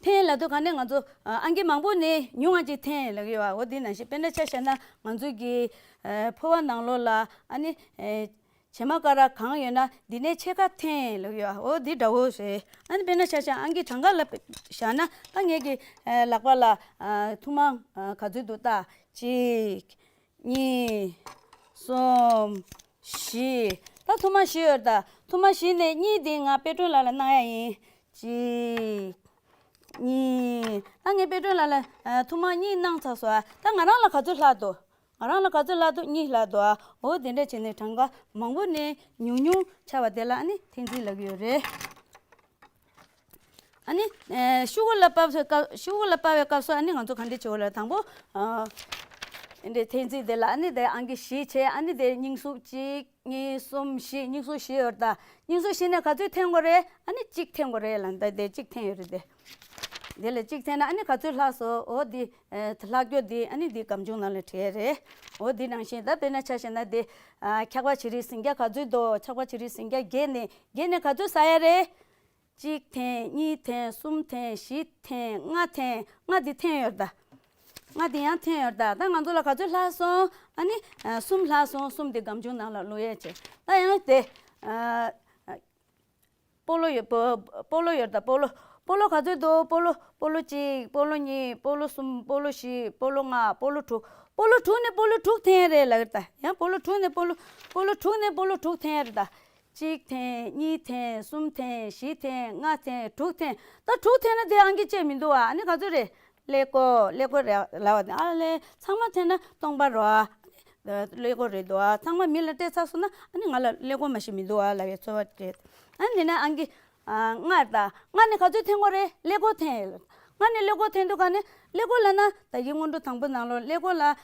འཐེན་ལབ་དུས་ག་ནས་ང་ཚོ་ཨ་ཨང་ཀི་མང་པོ་ནས་ཉུང་བ་ཅིག་འཐེན་ལབ་ཀྱི་ཡོད་པ། འོ་འདི་ནང་བཞིན་དཔེར་ན་ཆ་བཞག་ན་ང་ཚོ་གི་ཨ་ཕོར་བ་ནང་ལོགས་ལ་ཨ་ནི་ཨེ་བྱེ་མ་ཀ་ར་གང་ཡོད་ན་འདི་ནས་ཕྱེད་ཀ་འཐེན་ལབ་ཀྱི་ཡོད་པ། འོ་འདི་འདྲ་བོ་རེད། ཨ་ནི་དཔེར་ན་ཆ་བཞག་ཨང་ཀི་གྲངས་ཀ་ལ་བཞག་ན་ད་ངེད་ཀྱི་ཨ་ལག་པ་ལ་ཨ་ཐུར་མ་ཨ་ག་ཚོད་འདུག་ལྟ། གཅིག་གཉིས། གསུམ། བཞི། ད་ཐུར་མ་བཞི་ཡོད་ད། ཐུར་མ་བཞི་ནས་གཉིས་དེ་ང་དཔལ་སྒྲོན་ལགས་ལ་གནང་ཡ་ཡིན། གཅིག་གཉིས། ད་ངས་དཔལ་སྒྲོན་ལགས་ལ་ཨ་ཐུར་མ་གཉིས་གནང་ཚར་སོང་ཨ། ད་ང་རང་ལ་ག་ཚོད་ལྷག་འདུག་ང་རང་ལ་ག་ཚོད་ལྷག་འདུག་གཉིས་ལྷག་འདུག་ཨ། འོ་དེ་འདྲ་བྱས་ནས་གྲངས་ཀ་མང་པོ་ནས་ཉུང་ཉུང་ཆགས་པ་དེ་ལ་ཨ་ནི་འཐེན་རྩིས་ལབ་ཀྱི་ཡོད་རེད། ཨ་ནི་ཨེ་ཤོག་གུ་ལ་ཕབ་པའི་སྐབས། ཤོག་གུ་ལ་ཕབ་པའི་སྐབས་སུ་ཨ་ནི་ང་ཚོ་ག་འདྲ་བྱེད་དགོས་ལབ། དང་པོ་ཨ་འདི་འཐེན་རྩིས་དེ་ལ་ཨ་ནི་དེ་ཨང་ཀི་བཞི་བྱས། ཨ་ནི་དེ་སྙིང་ཟུར་གཅིག་གཉིས། གསུམ། བཞི། སྙིང་ཟུར་བཞི་ཡོད་ད། སྙིང་ཟུར་བཞི་ནས་ག་ཚོད་འཐེན་དགོས་རེད། ཨ་ནི་གཅིག་འཐེན་དགོས་རེད་ལབ། ད་དེ་གཅིག་འཐེན་ཡོད་རེད་དེ། དེ་ལ་གཅིག་འཐེན་ན་ཨ་ནི་ག་ཚོད་ལྷག་སོང་། འོ་འདི་ཨེ་ལྷག་རྒྱུ་འདི་ཨ་ནི་འདི་སྒམ་ཆུང་ནང་ལ་བྲིས་རེད། འོ་འདི་ནང་བཞིན་ད་དཔེར་ན་ཆ་བཞག་ན་དེ་ཨ་ཆག་པ་བྱི་རིལ་ཟིང་སྐྱ་ག་ཚོད་འདུག་ཆག་པ་བྱི་རིལ་ཟིང་སྐྱ་བརྒྱད་ནས། བརྒྱད་ནས་ག་ཚོད་ཟ་ཡ་རེད། གཅིག་འཐེན། གཉིས་འཐེན། གསུམ་འཐེན། བཞི་འཐེན། ལྔ་འཐེན། ལྔ་འདི་འཐེན་ཡོད་ད། ལྔ་འདི་ཡང་འཐེན་ཡོད་ད། ད་ང་ཚོ་ལ་ག་ཚོད་ལྷག་སོང་། ཨ་ནི་ཨ་གསུམ་ལྷག་སོང་། གསུམ་འདི་སྒམ་ཆུང་ནང་ལ་བླུག་ཡས་བྱས། ད་ཡང་དེ་ཨ་སྤོ་ལོ་ཡོད། སྤོ་སྤོ་ལོ་ཡོད་ད། སྤོ་ལོ། སྤོ་ལོ་ག་ཚོད་འདུག་སྤོ་ལོ། སྤོ་ལོ་གཅིག་སྤོ་ལོ་གཉིས། སྤོ་ལོ་གསུམ། སྤོ་ལོ་བཞི། སྤོ་ལོ་ལྔ། སྤོ་ལོ་དྲུག་སྤོ་ལོ་དྲུག་ནས་སྤོ་ལོ་དྲུག་འཐེན་རེད་ལབ་ཀྱི་རེད་ད། ཡང་སྤོ་ལོ་དྲུག་ནས་སྤོ་ལོ། སྤོ་ལོ་དྲུག་ནས་སྤོ་ལོ་དྲུག་འཐེན་རེད་ད། གཅིག་འཐེན། གཉིས་འཐེན། གསུམ་འཐེན། བཞི་འཐེན། ལྔ་འཐེན། དྲུག་འཐེན། ད་དྲུག་འཐེན་ན་དེ་ཨང་ཀི་བཅད་མི་འདུག་ཨ། ཨ་ནི་ག་ཚོད་རེད། ཀླད་ཀོར། ཀླད་ཀོར་རེད་ལབ་པ་དེ། ཨ་ལས་ཚང་མ་འཐེན་ན་སྟོང་པ་རེད་ཨ། ཀླད་ཀོར་རེད་འདུག་ཨ། ཚང་མ་མི་ལ་སྤྲད་ཚར་སོང་ན་ཨ་ནི་ང་ལ་ཀླད་ཀོར་མ་ཞིག་མི་འདུག་ཨ་ལབ་པའི་ཚོར་བ་རེད། ཨ་ནི་དེ་ན་ཨང་ཀི་ཨ། ལྔ་རེད་ད། ལྔ་ནས་ག་ཚོད་འཐེན་དགོས་རེད། ཀླད་ཀོར་འཐེན། ལྔ་ནས་ཀླད་ཀོར་འཐེན་དུས་ག་ནས། ཀླད་ཀོར་ལབ་ན་ད་གིན་སྔོན་འགྲོ་དང་པོ་ནང་ལོགས་ཀླད་ཀོར་ལ་ཨ།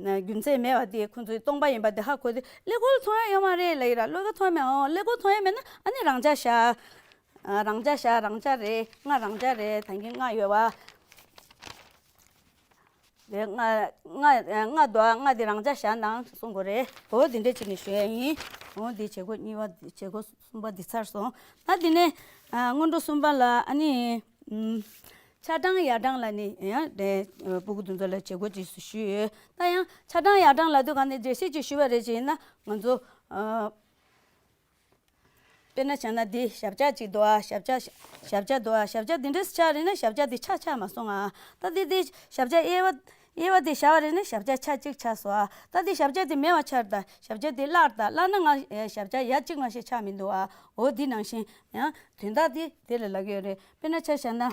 རྒྱུ་མཚན་མེད་པ་དེ་ཁོང་ཚོས་སྟོང་པ་ཡིན་པ་དེ་ཧ་གོ་དུས་ཀླད་ཀོར་མཐོང་ཡ་ཡོད་མ་རེད་ལབ་ཡིན་ར། ཀླད་ཀོར་མཐོང་ཡ་མེད། ཨོ། ཀླད་ཀོར་མཐོང་ཡ་མེད་ན་ཨ་ནི་རང་འཇགས་བཞག་ཨ། རང་འཇགས་བཞག་རང་འཇགས་རེད། ལྔ་རང་འཇགས་རེད། ད་གིན་ལྔ་ཡོད་པ། རེད། ལྔ། ལྔ། ལྔ་འདུག་ཨ། ལྔ་དེ་རང་འཇགས་བཞག་གནང་གསུང་དགོས་རེད། འོ་དེ་འདྲས་བྱས་ནས་ཞུ་ཡ་ཡིན། འོ་དེ་བྱེད་སྒོ་གཉིས་པ། བྱེད་སྒོ་གསུམ་པ་འདི་ཚར་སོང་། ད་དེ་ནས་ཨ། སྔོན་འགྲོ་གསུམ་པ་ལ་ཨ་ནི། ཨུམ། ཆ་གྲངས་ཡ་གྲངས་ལ་ནི་ཡང་དེ་སྤུ་གུ་དེ་ཚོ་ལ་བྱེད་སྒོ་ཅིག་ཞུས་ཡོད། ད་ཡང་ཆ་གྲངས་ཡ་གྲངས་ལབ་དུས་ག་ནས་འགྲེལ་བཤད་ཅིག་ཞུས་པ་རེད་ཅེ་ན། ང་ཚོ་ཨ། དཔེར་ན་བྱས་ན་འདི་ཞབས་བཀྱག་ཅིག་འདུག་ཨ། ཞབས་བཀྱག་ཞབས་བཀྱག་འདུག་ཨ། ཞབས་བཀྱག་འདི་འདྲས་ཆགས་རེད་ན་ཞབས་བཀྱག་འདི་ཆགས་ཆགས་མ་སོང་ཨ། ད་འདི་འདི་ཞབས་བཀྱག་གཡས་པ། གཡས་པ་འདི་བཞག་པ་རེད་ན་ཞབས་བཀྱག་ཆགས་གཅིག་ཆགས་སོང་ཨ། ད་འདི་ཞབས་བཀྱག་འདི་མེད་པ་ཆགས་རེད་ད། ཞབས་བཀྱག་འདི་བརླགས་རེད་ད། བརླགས་ན་ང་ཞབས་བཀྱག་ཡ་གཅིག་མ་ཞིག་ཆགས་མི་འདུག་ཨ། འོ་འདི་ནང་བཞིན་ཡང་དོན་དག་འདི་དེ་ལ་ལབ་ཀྱི་ཡོད་རེད། དཔེར་ན་ཆ་བཞག་ན།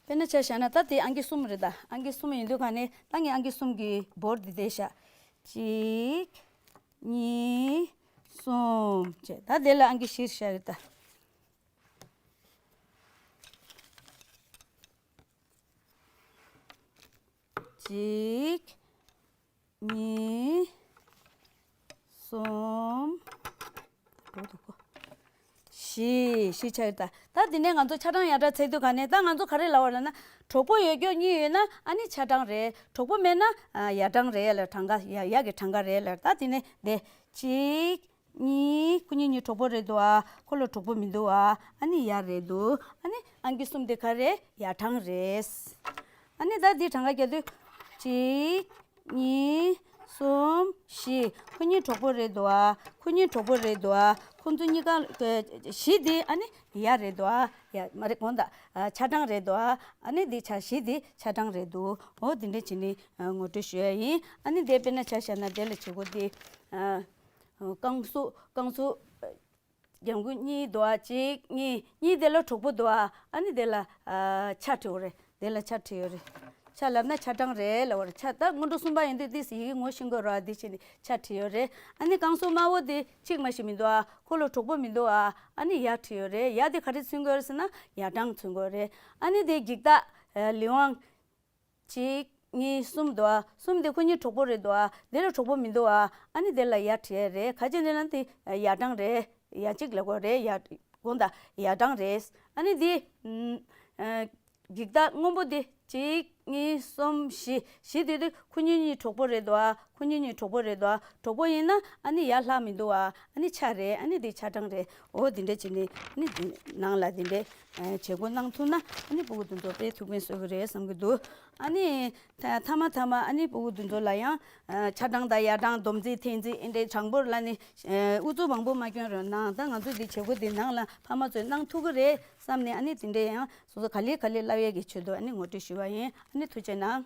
དཔེར་ན་ཆ་བཞག་ན་ད་དེ་ཨང་ཀི་གསུམ་རེད་ད། ཨང་ཀི་གསུམ་ཡིན་དུས་ག་ནས་ད་ངས་ཨང་ཀི་གསུམ་གྱི་བོར་འདི་བསྡད་བཞག་གཅིག་གཉིས། གསུམ་བྱས། ད་དེ་ལ་ཨང་ཀི་བཞི་བཞག་རེད་ད། གཅིག་གཉིས། གསུམ། བཞི། བཞི་ཆགས་ཡོད་ད། ད་དེ་ནས་ང་ཚོ་ཆ་གྲངས་ཡ་གྲངས་ཚད་དུས་ག་ནས་ད་ང་ཚོ་ག་རེ་ལབ་པ་རེད་ན། གྲོགས་པོ་ཡོད་རྒྱུ་གཉིས་ཡོད་ན་ཨ་ནི་ཆ་གྲངས་རེད། གྲོགས་པོ་མེད་ན་ཨ། ཡ་གྲངས་རེད་ལ། གྲངས་ཀ་ཡ། ཡ་གི་གྲངས་ཀ་རེད་ལ། ད་དེ་ནས་དེ་གཅིག་གཉིས། ཁོ་གཉིས་གཉིས་གྲོགས་པོ་རེད་འདུག་ཨ། ཁོ་ལ་གྲོགས་པོ་མི་འདུག་ཨ། ཨ་ནི་ཡ་རེད་འདུག་ཨ་ནི་ཨང་ཀི་གསུམ་དེ་ག་རེ། ཡ་གྲངས་རེད། ཨ་ནི་ད་འདི་གྲངས་ཀ་རྒྱག་དུས་གཅིག་གཉིས། གསུམ། བཞི། ཁོ་གཉིས་གྲོགས་པོ་རེད་འདུག་ཨ། ཁོ་གཉིས་གྲོགས་པོ་རེད་འདུག་ཨ། ཁོ་ཚོ་གཉིས་ཀ་བཞི་དེ་ཨ་ནི་ཡ་རེད་འདུག་ཨ། ཡ་མ་རེད་དགོངས་དག་ཨ། ཆ་གྲངས་རེད་འདུག་ཨ། ཨ་ནི་འདི་ཆ། བཞི་དེ་ཆ་གྲངས་རེད་འདུག་འོ་དེ་འདྲ་བྱས་ནས་ཨ། ངོ་སྤྲོད་ཞུ་ཡ་ཡིན། ཨ་ནི་དེ་དཔེར་ན་ཆ་བཞག་ན་དེ་ལ་བྱེད་སྒོ་དེ་ཨ། རྐང་གསུག་རྐང་གསུག་རྒྱབ་འགུལ་གཉིས་འདུག་ཨ། གཅིག་གཉིས། གཉིས་དེ་ལ་གྲོགས་པོ་འདུག་ཨ། ཨ་ནི་དེ་ལ་ཨ། ཆ་བྲིས་ཡོད་རེད། དེ་ལ་ཆ་བྲིས་ཡོད་རེད། ཆ་ལབ་ན་ཆ་གྲངས་རེད་ལབ་པ་རེད། ཆ་ད་སྔོན་འགྲོ་གསུམ་པ་ཡིན་དུས་ཏོག་ཙམ་ཡི་གེ་ངོ་ཤེས་དགོས་རེད་པ། འདི་བྱས་ནས་ཆ་བྲིས་ཡོད་རེད། ཨ་ནི་རྐང་གསུག་དམར་པོ་དེ་གཅིག་མ་ཞིག་མི་འདུག་ཨ། ཁོ་ལ་གྲོགས་པོ་མི་འདུག་ཨ། ཨ་ནི་ཡ་བྲིས་ཡོད་རེད། ཡ་དེ་ག་རེ་མཚོན་གྱི་ཡོད་རེད་ཟེར་ན་ཡ་གྲངས་མཚོན་གྱི་ཡོད་རེད། ཨ་ནི་དེ་འགྱིག་རྟགས་ལི་ཝང་། གཅིག་གཉིས། གསུམ་འདུག་ཨ། གསུམ་དེ་ཁོ་གཉིས་གྲོགས་པོ་རེད་འདུག་ཨ། དེ་ལ་གྲོགས་པོ་མི་འདུག་ཨ། ཨ་ནི་དེ་ལ་ཡ་བྲིས་རེད། ག་ཅི་འདྲ་ན་དེ་ཡ་གྲངས་རེད། ཡ་གཅིག་ལབ་དགོས་རེད། ཡ་དགོངས་དག་ཡ་གྲངས་རེད། ཨ་ནི་དེ་ཨ། འགྱིག་རྟགས་སྔོན་པོ་དེ་གཅིག་གཉིས། གསུམ། བཞི། བཞི་དེ་དུས་ཁོ་གཉིས་གཉིས་གྲོགས་པོ་རེད་འདུག་ཨ། ཁོ་གཉིས་གཉིས་གྲོགས་པོ་རེད་འདུག་ཨ། གྲོགས་པོ་ཡིན་ན་ཨ་ནི་ཡ་ལྷག་མི་འདུག་ཨ། ཨ་ནི་ཆ་རེད། ཨ་ནི་དེ་ཆ་གྲངས་རེད། འོ་དེ་འདྲ་བྱས་ནས་ཨ་ནི་དེ་ནང་ལ་དེ་འདྲའི་བྱེད་སྒོ་གནང་ཐུབ་ན་ཨ་ནི་སྤུ་གུ་དེ་ཚོ་དཔེ་ཐུགས་ཕན་གསོས་ཀྱི་རེད་བསམ་གྱི་འདུག་ཨ་ནི་ཐ་མ་ཐ་མ་ཨ་ནི་སྤུ་གུ་དེ་ཚོ་ལ་ཡང་ཆ་གྲངས་དང་ཡ་གྲངས་སྡོམ་རྩིས་འཐེན་རྩིས་ཨེ་འདྲའི་གྲངས་འབོར་ལ་ནི་ཨུ་ཚུགས་མང་པོ་མ་སྐྱོན་རོགས་གནང་། ད་ང་ཚོ་འདི་བྱེད་སྒོ་འདི་ནང་ལ་ཕ་མ་ཚོས་གནང་ཐུབ་ཀྱི་རེད་བསམ་ནས་ཨ་ནི་དེ་འདྲའི་ཡང་སོ་སོ་ག་ལེ་ག་ལེ་བསླབ་ཡས་ཀྱི་ཆེད་དུ་ཨ་ནི་ངོ་སྤྲོད་ཞུས་པ་ཡིན། ཨ་ནི་ཐུགས་རྗེ་གནང་།